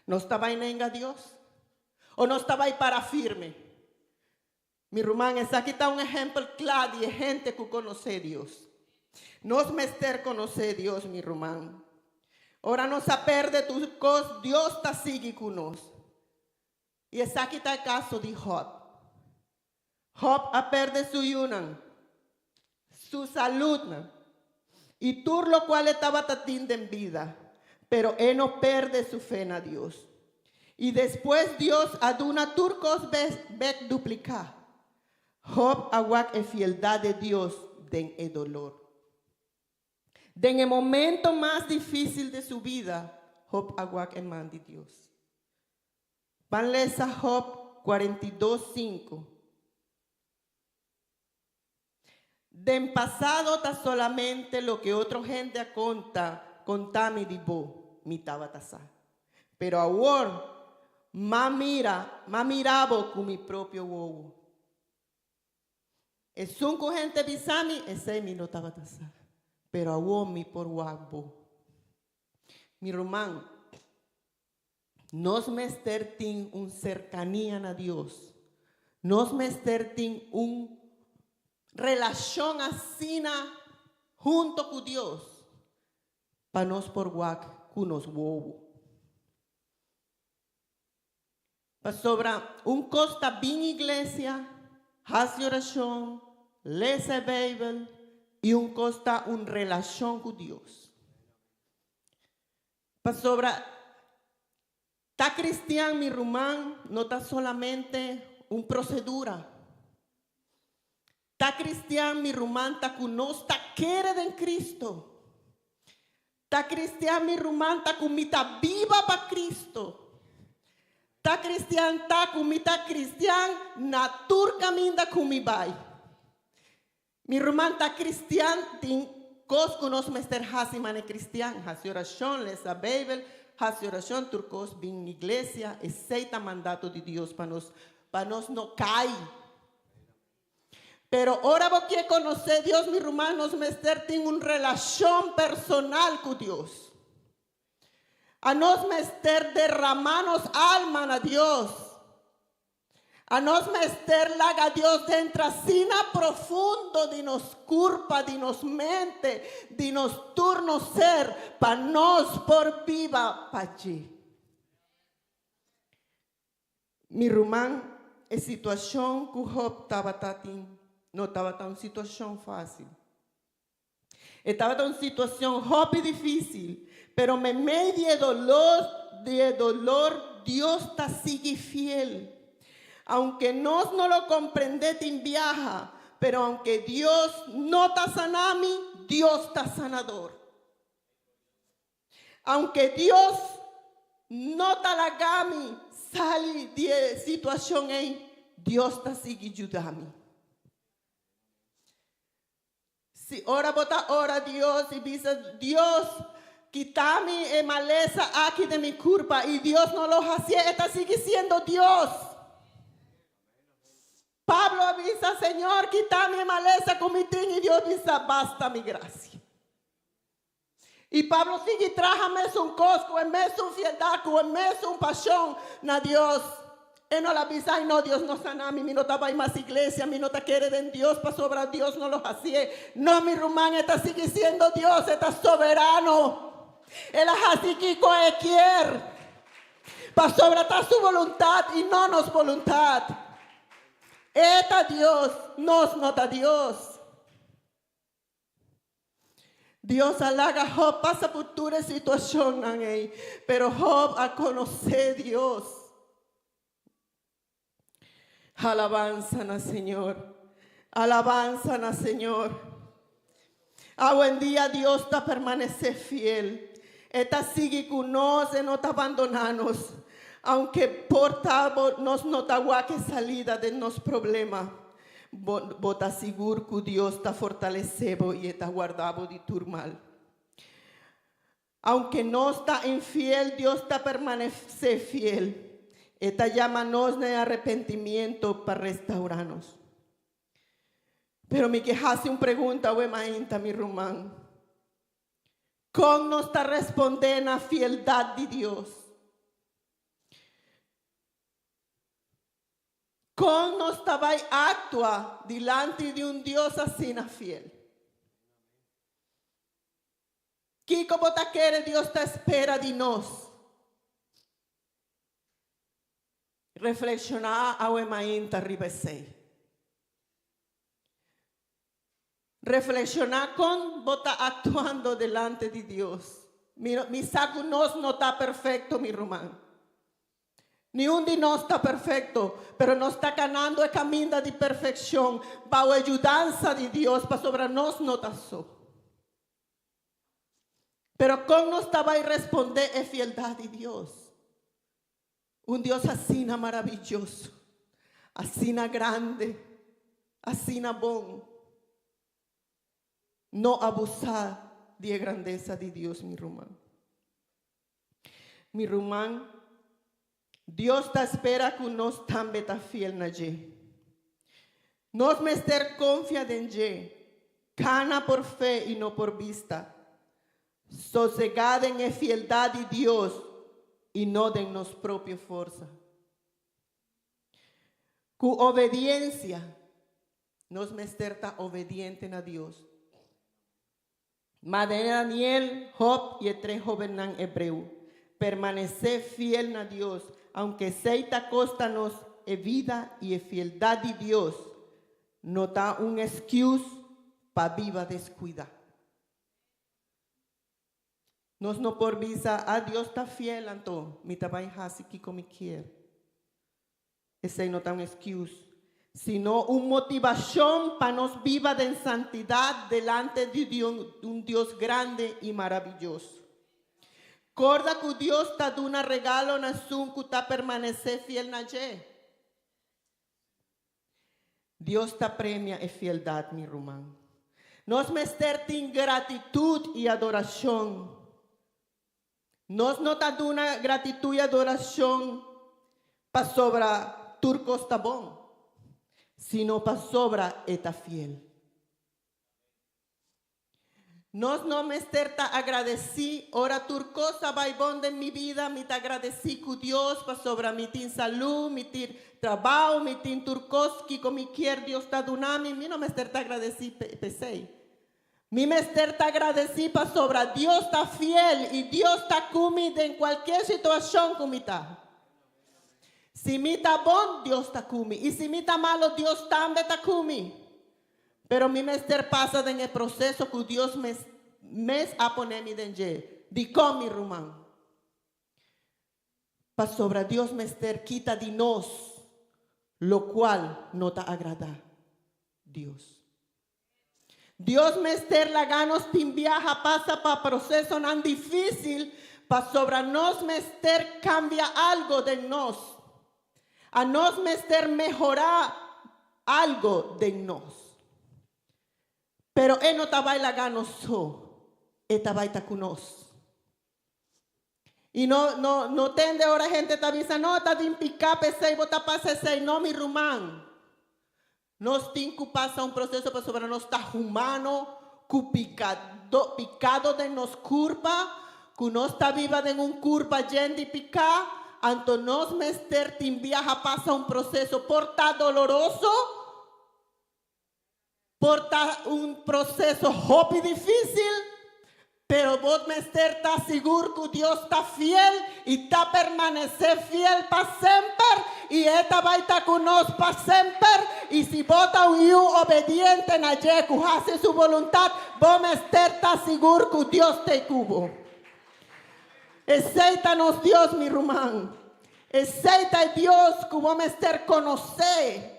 Nos ta bai nenga Dios? O nos ta bai para firme? Mi ruman, esaki ta un ehempel cla di e hende cu conoce Dios. Nos mester conoce Dios, mi ruman. Ora nos a perde tur cos, Dios ta sigui cu nos. Y esaki ta e caso di Job. Job a perde su yunan, su saludnan y tur locual e tabata tin den bida, pero e no perde su fe na Dios. Y despues Dios a duna tur cos bek duplica. Job a wak e fieldad de Dios den e dolor. Den e momento mas dificil de su bida, Job a wak e man di Dios. Ban lesa Job 42, 5. Den pasado ta solamente loke otro hende a konta konta mi di bo, mi tabata sa. Pero awor m'a mira, m'a mira bo ku mi propio wowo. Esun ku hende bisa mi, esei mi no tabata sa. Pero awor mi por wak bo. Mi ruman, nos mester tin un serkania na Dios. Nos mester tin un relashon asina hunto ku Dios pa nos por wak ku nos wowo. Pasobra un kos ta bin iglesia, hasi orashon, lesa e Beibel, i un kos ta un relashon ku Dios. Pasobra ta cristian mi ruman no ta solamente un procedura. Ta cristian mi ruman ta cu nos ta kere den Cristo. Ta cristian mi ruman ta cu mi ta biba pa Cristo. Ta cristian ta cu mi ta cristian na tur caminda cu mi bay. Mi ruman ta cristian tin cos cu nos mester haci mane cristian, haci oracion, lesa Bijbel, haci oracion tur cos, bin iglesia, esey ta mandato di Dios pa nos, pa nos no cay. Pero ora bo kier conoce Dios mi ruman nos mester tin un relacion personal cu Dios. Anos mester derrama nos alma na Dios. Anos mester laga Dios dentra asina profundo di nos curpa, di nos mente, di nos tur nos ser, pa nos por biba pa dje. Mi ruman, e situacion cu Job tabata tin no tabata un situacion facil. E tabata un situacion hopi dificil, pero memey di e dolor, di e dolor, Dios ta sigui fiel. Aunke nos no lo comprende tin biaha, pero aunke Dios no ta sana mi, Dios ta sanador. Aunke Dios no ta laga mi sali di e situacion ey, Dios ta sigui yuda mi. Si ora bo ta ora Dios i bisa, Dios, kita mi e malesa aki den mi kurpa, i Dios no lo hasié, e ta sigui siendo Dios. Pablo a bisa, Señor, kita mi e malesa ku mi tin, i Dios bisa, Basta mi grasia. I Pablo sigui traha mesun kos, ku e mesun fieldat, ku e mesun pashon na Dios. E no la bisa, Ay no, Dios no sana mi, mi no ta bai mas iglesia, mi no ta kere den Dios pasobra Dios no lo hasié. No, mi ruman, e ta sigui siendo Dios, e ta soberano. El a hasi kiko e kier, pasobra ta su boluntat i no nos boluntat. E ta Dios, nos no ta Dios. Dios a laga Job pasa por tur e situacionnan ei, pero Job a conoce Dios. Alabanza na Señor. Alabanza na Señor. Awendia Dios ta permanece fiel. E ta sigui cu nos, e no ta abandona nos. Aunke por ta bo nos no ta wak e salida den nos problema, bo bo ta sigur cu Dios ta fortalece bo y e ta warda bo di tur mal. Aunke nos ta infiel, Dios ta permanesé fiel. E ta yama nos na e arepentimiento pa restaurá nos. Pero mi ke hasi un pregunta awe mainta, mi ruman. Kon nos ta respondé na fieldat di Dios? Kon nos ta bai aktua dilanti di un Dios asina fiel? Kiko bo ta kere Dios ta spera di nos? Reflekshoná awe mainta riba esei. Reflekshoná kon bo ta aktuando delante di Dios. Mi, mi sa ku nos no ta perfekto, mi ruman. Niun di nos ta perfekto, pero nos ta kanando e kaminda di perfekshon bou e yudansa di Dios, pasobra nos no ta so. Pero kon nos ta bai respondé e fieldat di Dios? Un Dios asina maravioso, asina grandi, asina bon. No abusá di e grandesa di Dios, mi ruman. Mi ruman, Dios ta spera ku nos tambe ta fiel na dje. Nos mester konfia den dje, kana por fe i no por bista. Sosegá den e fieldat di Dios i no den nos propio forsa. Ku obediensia, nos mester ta obediente na Dios. Manera Daniel, Job i e tres hóbennan hebreo, permanesé fiel na Dios, aunke esei ta kosta nos e bida i e fieldat di Dios no ta un excuse pa biba deskuidá. Nos no por bisa, ah, Dios ta fiel, anto mi ta bai hasi kiko mi kier. Esei no ta un excuse, sino un motivashon pa nos biba den santidat delante di un Dios grandi i maravioso. Korda ku Dios ta duna regalo na esun ku ta permanesé fiel na dje. Dios ta premia e fieldat, mi ruman. Nos mester tin gratitut i adorashon. Nos no ta duna gratitut i adorashon pasobra tur kos ta bon, sino pasobra e ta fiel. Nos no mester ta agradesí ora tur kos a bai bon den mi bida, mi ta agradesí ku Dios pasobra mi tin salú, mi tin trabou, mi tin tur kos kiko mi kier Dios ta duna mi, mi no mester ta agradesí p'esei. Mi mester ta agradesí pasobra Dios ta fiel i Dios ta ku mi den kualke situashon ku mi ta. Si mi ta bon, Dios ta ku mi, i si mi ta malu, Dios tambe ta ku mi. Pero mi mester pasa den e proseso ku Dios mes mes a pone mi den dje. Dikon, mi ruman? Pasobra Dios mester kita di nos lokual no ta agradá Dios. Dios mester laga nos tin biaha pasa pa prosesonan difísil pasobra nos mester kambia algu den nos. A nos mester mehorá algu den nos. Pero e no ta bai laga nos so, e ta bai ta ku nos. I no, no, no tende ora hende ta bisa, no, ta den piká p'esei bo ta pasa esei. No, mi ruman. Nos tin ku pasa un proseso pasobra nos ta humano ku pikado, pikado den nos kurpa, ku nos ta biba den un kurpa yen di piká, anto nos mester tin biaha pasa un proseso por ta doloroso, por ta un proseso hopi difísil, pero bo mester ta sigur ku Dios ta fiel i ta permanesé fiel pa semper, i e ta bai ta ku nos pa semper. I si bo ta un yu obediente na dje ku hasi su boluntat, bo mester ta sigur ku Dios t'ei ku bo. Esei ta nos Dios, mi ruman. Esei ta e Dios ku bo mester konosé.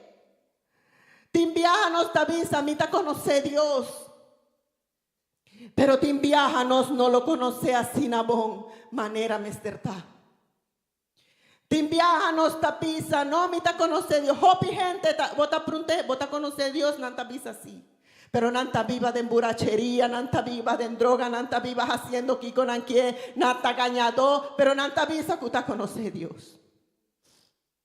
Tin biaha nos ta bisa, Mi ta konosé Dios. Pero tin biaha nos no lo konosé asina bon manera mester ta. Tin biaha nos ta bisa, no, mi ta konosé Dios. Hopi hende ta, bo ta pregunt'é, bo ta konosé Dios? Nan ta bisa sí. Pero nan ta biba den buracheria, nan ta biba den droga, nan ta biba hasiendo kiko nan ke, nan ta gañadó, pero nan ta bisa ku ta konosé Dios.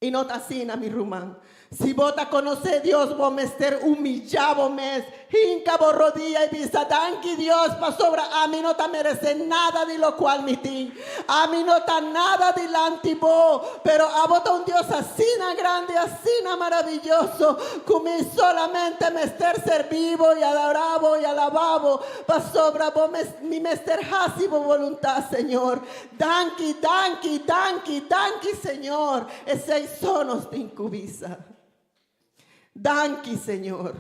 I no ta asina, mi ruman. Si bo ta konosé Dios, bo mester humillá bo mes, hinka bo rodia i bisa, Danki Dios, pasobra ami no ta meresé nada di lokual mi tin. Ami no ta nada dilanti bo, pero abo ta un Dios asina grandi, asina maraviyoso, ku mi solamente mester serbi bo i adorá bo i alabá bo, pasobra bo mi mester hasi bo boluntat, Señor. Danki, danki, danki, danki Señor, esei so nos tin ku bisa. Danki Señor.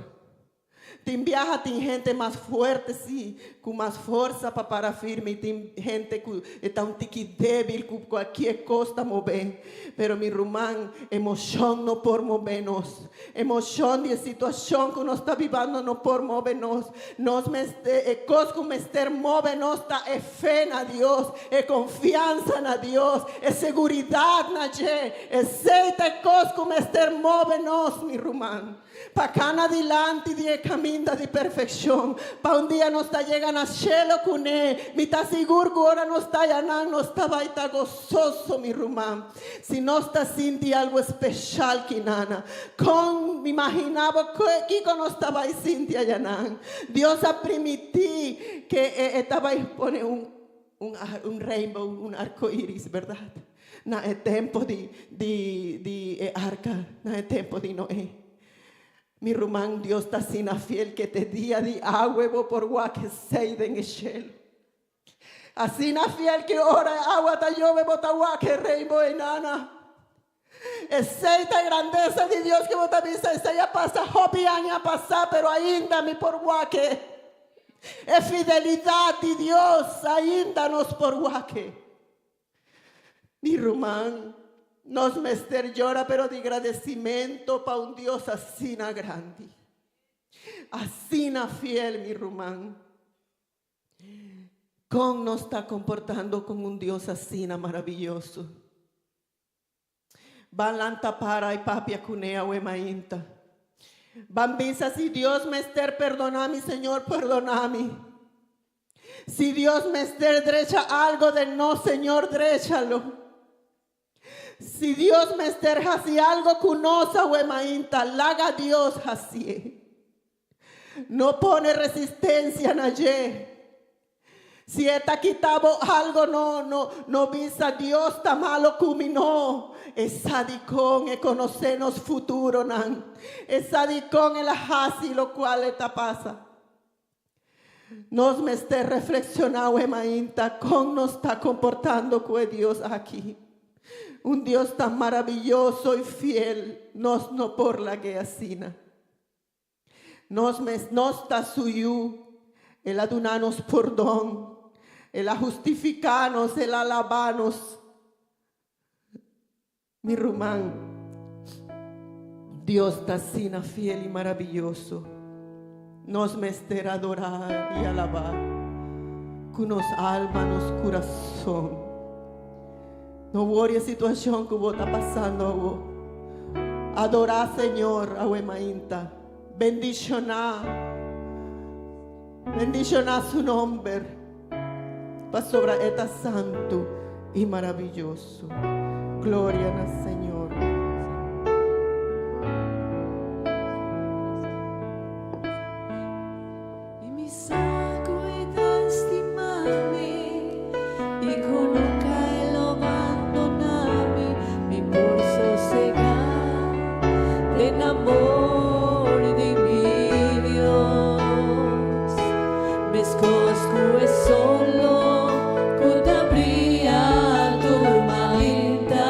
Tin biaha tin hende mas fuerte sí, ku mas forsa pa para firme i tin hende ku e ta un tiki débil ku kualkier kos ta move. Pero mi ruman, emoshon no por move nos. Emoshon di e situashon ku nos ta bibando no por move nos. Nos mester, e kos ku mester move nos ta e fe na Dios, e konfiansa na Dios, e seguridat na dje. Esei ta e kos ku mester move nos, mi ruman. Pa kana dilanti di e kaminda di perfekshon, pa un dia nos ta yega na shelo kuné. Mi ta sigur ku ora nos ta ayanan nos ta bai ta gososo, mi ruman. Si nos ta sinti algu espeshal kinana, kon imaginá bo kiko nos ta bai sinti ayanan? Dios a primití ke e ta bai pone un un rainbow, un arko iris, bèrdat? Na e tempu di di di e arka, na e tempu di Noé. Mi ruman, Dios ta asina fiel ke te dia di awe bo por wak esei den e shelu. Asina fiel ki ora e awa ta yobe bo ta wak e rainbow einana. Esei ta e grandesa di Dios ki bo ta bisa esei a pasa hopi aña pasa pero ainda mi por wak e. E fidelidat di Dios ainda nos por wak e. Mi ruman, nos mester yora pero di gradecimento pa un Dios asina grandi. Asina fiel mi ruman. Kon nos ta komportando kon un Dios asina maravioso? Ban lanta para i papia kuné awe mainta. Ban bisa, Si Dios mester perdoná mi, Señor, perdoná mi. Si Dios mester drecha algo den nos, Señor, dréchalo. Si Dios mester hasi algo ku nos awe mainta, laga Dios hasié. No pone resistencia na dje. Si e ta kita bo algo no no no bisa Dios ta malo ku mi no. E sa dikon e konosé nos futuronan. E sa dikon el a hasi lokual e ta pasa. Nos mester reflekshoná awe mainta kon nos ta komportando ku e Dios aki. Un Dios tan maraviyoso i fiel nos no por lag'é asina. Nos mes nos ta su yu. El a duna nos pordon. El a hustifiká nos, el a laba nos. Mi ruman, Dios ta asina fiel i maraviyoso. Nos mester adorá i alabá ku nos alma, nos kurason. No wori e situashon ku bo ta pasando awo. Adorá Señor awe mainta. Bendishoná. Bendishoná su nomber. Pasobra e ta santu i maraviyoso. Gloria na Señor. I mi sa ku e ta stima mi i ku nunka e lo bandoná mi. Mi por sosegá den amor di mi Dios, meskos ku e solo ku ta bria tur mainta.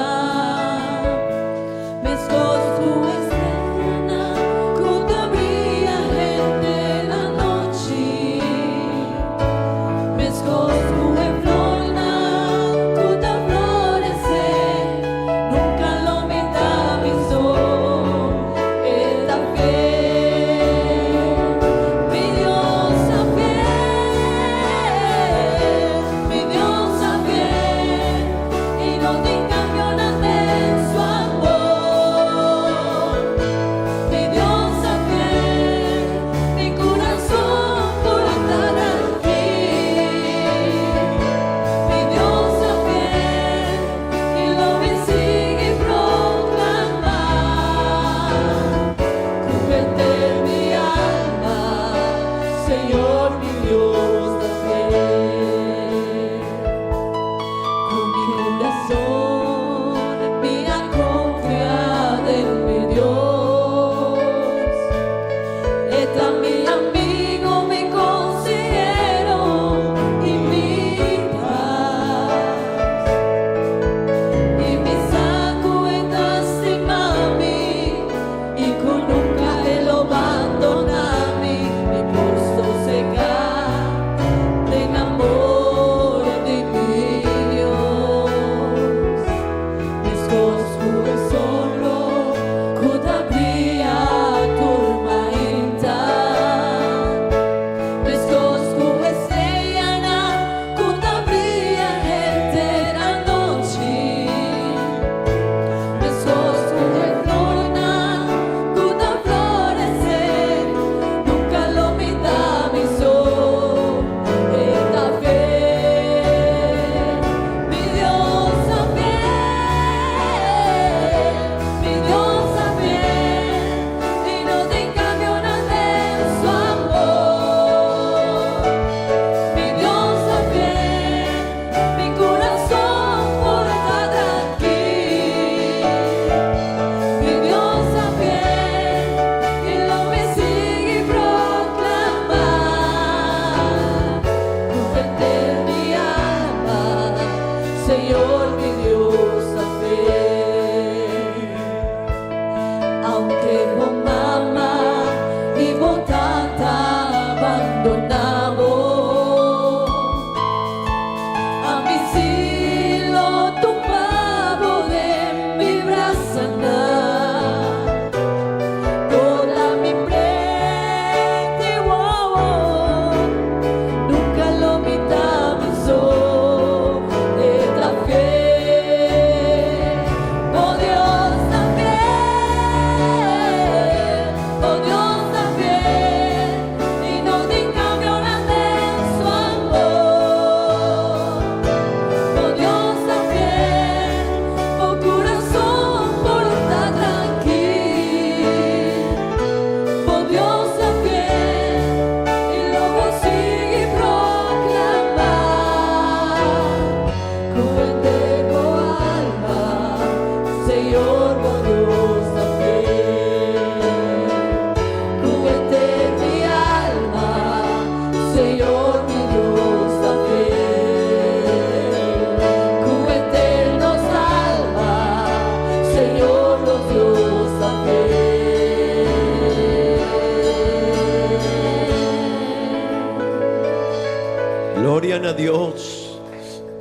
Gloria na Dios.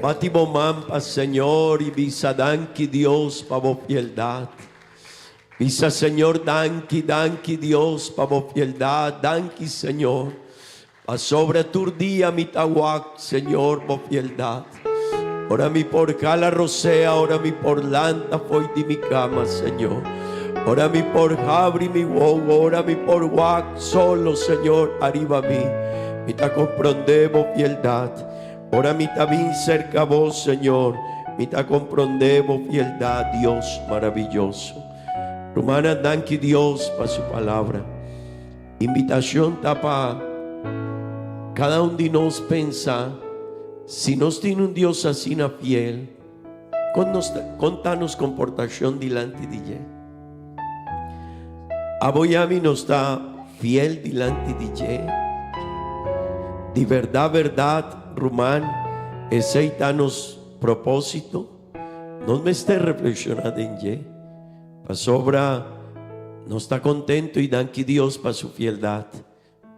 Bati bo man pa Señor y bisa danki Dios pa bo fieldad. Bisa Señor danki, danki Dios pa bo fieldad, danki Señor. Pasobra tur dia mi ta wak, Señor, bo fieldad. Ora mi por cala rosea, ora mi por lanta fo'i di mi cama, Señor. Ora mi por habri mi wowo, ora mi por wak solo, Señor, ariba mi. Mi ta comprende bo fieldad. Ora mi ta bin cerca bo, Señor, mi ta comprende bo fieldad, Dios maravilloso. Rumannan, danki Dios pa su palabra. Invitacion ta pa cada un di nos pensa, si nos tin un Dios asina fiel, con nos ta, con ta nos comportacion dilanti di dje? Abo y ami nos ta fiel dilanti di dje? Di verdad, verdad, ruman, esey ta nos proposito? Nos mester reflexiona den dje. Pasobra nos ta contento y danki Dios pa su fieldad.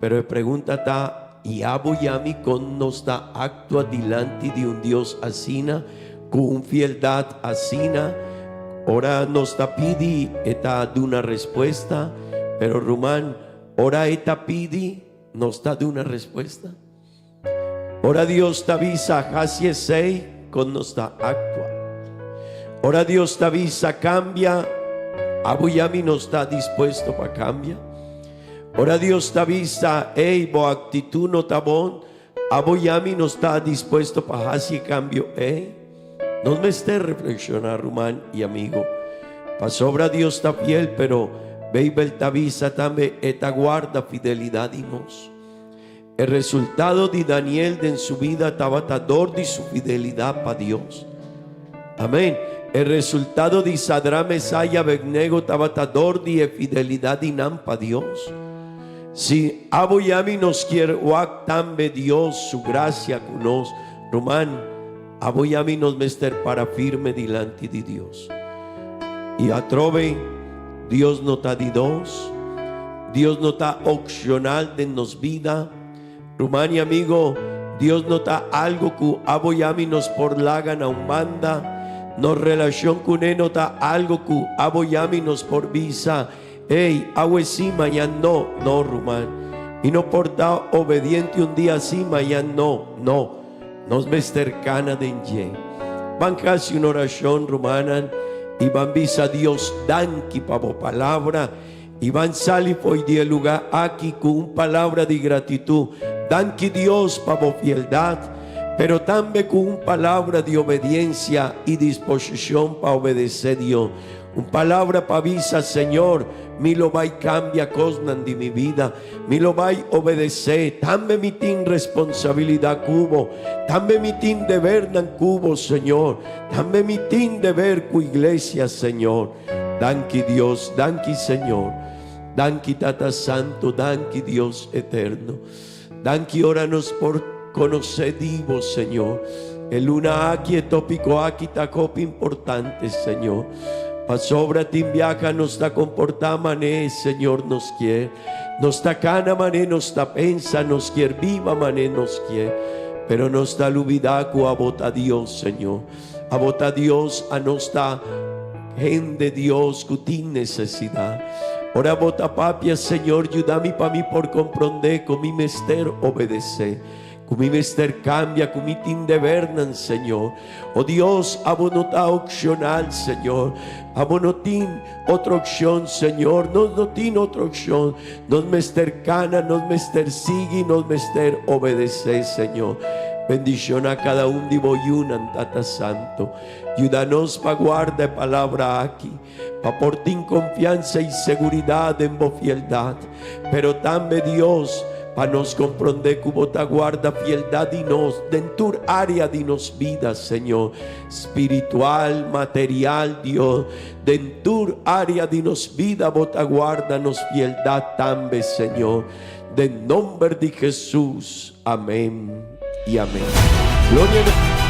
Pero e pregunta ta, y abo y ami con nos ta actua dilanti di un Dios asina, cu un fieldad asina? Ora nos ta pidi, e ta duna respuesta, pero ruman, ora e ta pidi, nos ta duna respuesta? Ora Dios ta bisa haci esey, con nos ta actua? Ora Dios ta bisa cambia, abo y ami nos ta dispuesto pa cambia? Ora Dios ta bisa, ey, bo actitud no ta bon, abo y ami nos ta dispuesto pa haci e cambio ey? Nos mester reflexiona, ruman y amigo. Pasobra Dios ta fiel, pero Bijbel ta bisa tambe e ta guarda fidelidad di nos. E resultado di Daniel den su bida tabata dor di su fidelidat pa Dios. Amén. E resultado di Sadra, Mesá i Abednego tabata dor di e fidelidat di nan pa Dios. Si abo i ami nos kier wak tambe Dios su grasia ku nos, ruman, abo i ami nos mester para firme dilanti di Dios. I atrobe, Dios no ta di dos. Dios no ta opcional den nos bida. Ruman y amigo, Dios no ta algo cu abo y ami nos por laga na un banda. Nos relacion cune no ta algo cu abo y ami nos por bisa, Ey, awe si, mañan no. No, ruman. Mi no por ta obediente un dia si, mañan no. No. Nos mester cana den dje. Ban haci un oracion, rumannan, y ban bisa Dios danki pa bo palabra, y ban sali fo'i di e lugar aki cu un palabra di gratitud. Danki Dios pa bo fieldad, pero tambe cu un palabra di obediencia y disposicion pa obedece Dios. Un palabra pa bisa, Señor, mi lo bai cambia cosnan di mi vida. Mi lo bai obedecé. Tambe mi tin responsabilidad cu bo. Tambe mi tin debernan cu bo, Señor. Tambe mi tin deber cu iglesia, Señor. Danki Dios, danki Señor. Danki Tata Santo, danki Dios Eterno. Danki ora nos por conocé di bo, Señor. E luna aki, e tópico aki ta hopi importante, Señor. Pasobra tin biaha nos ta comportá mané Señor nos kier. Nos ta cana mané nos ta pensa, nos kier biba mané nos kier. Pero nos ta lubidá cu abo ta Dios, Señor. Abo ta Dios, anos ta hende Dios cu tin necesidad. Ora bo ta papia, Señor, yuda mi pa mi por comprende cu mi mester obedece, cu mi mester cambia, cu mi tin debernan, Señor. O Dios, abo no ta opcional, Señor. Abo no tin otro opcion, Señor. Nos no tin otro opcion. Nos mester cana, nos mester sigui, nos mester obedece, Señor. Bendiciona cada un di bo yunan, Tata Santo. Yuda nos pa guarda e palabra aki, pa por tin confianza y seguridad den bo fieldad. Pero tambe, Dios, pa nos comprende cu bo ta guarda fieldad di nos den tur area di nos bida, Señor. Spiritual, material, Dios. Den tur área di nos bida bo ta guarda nos fieldad tambe, Señor. Den nomber di Jesus. Amén y amén. Gloria na.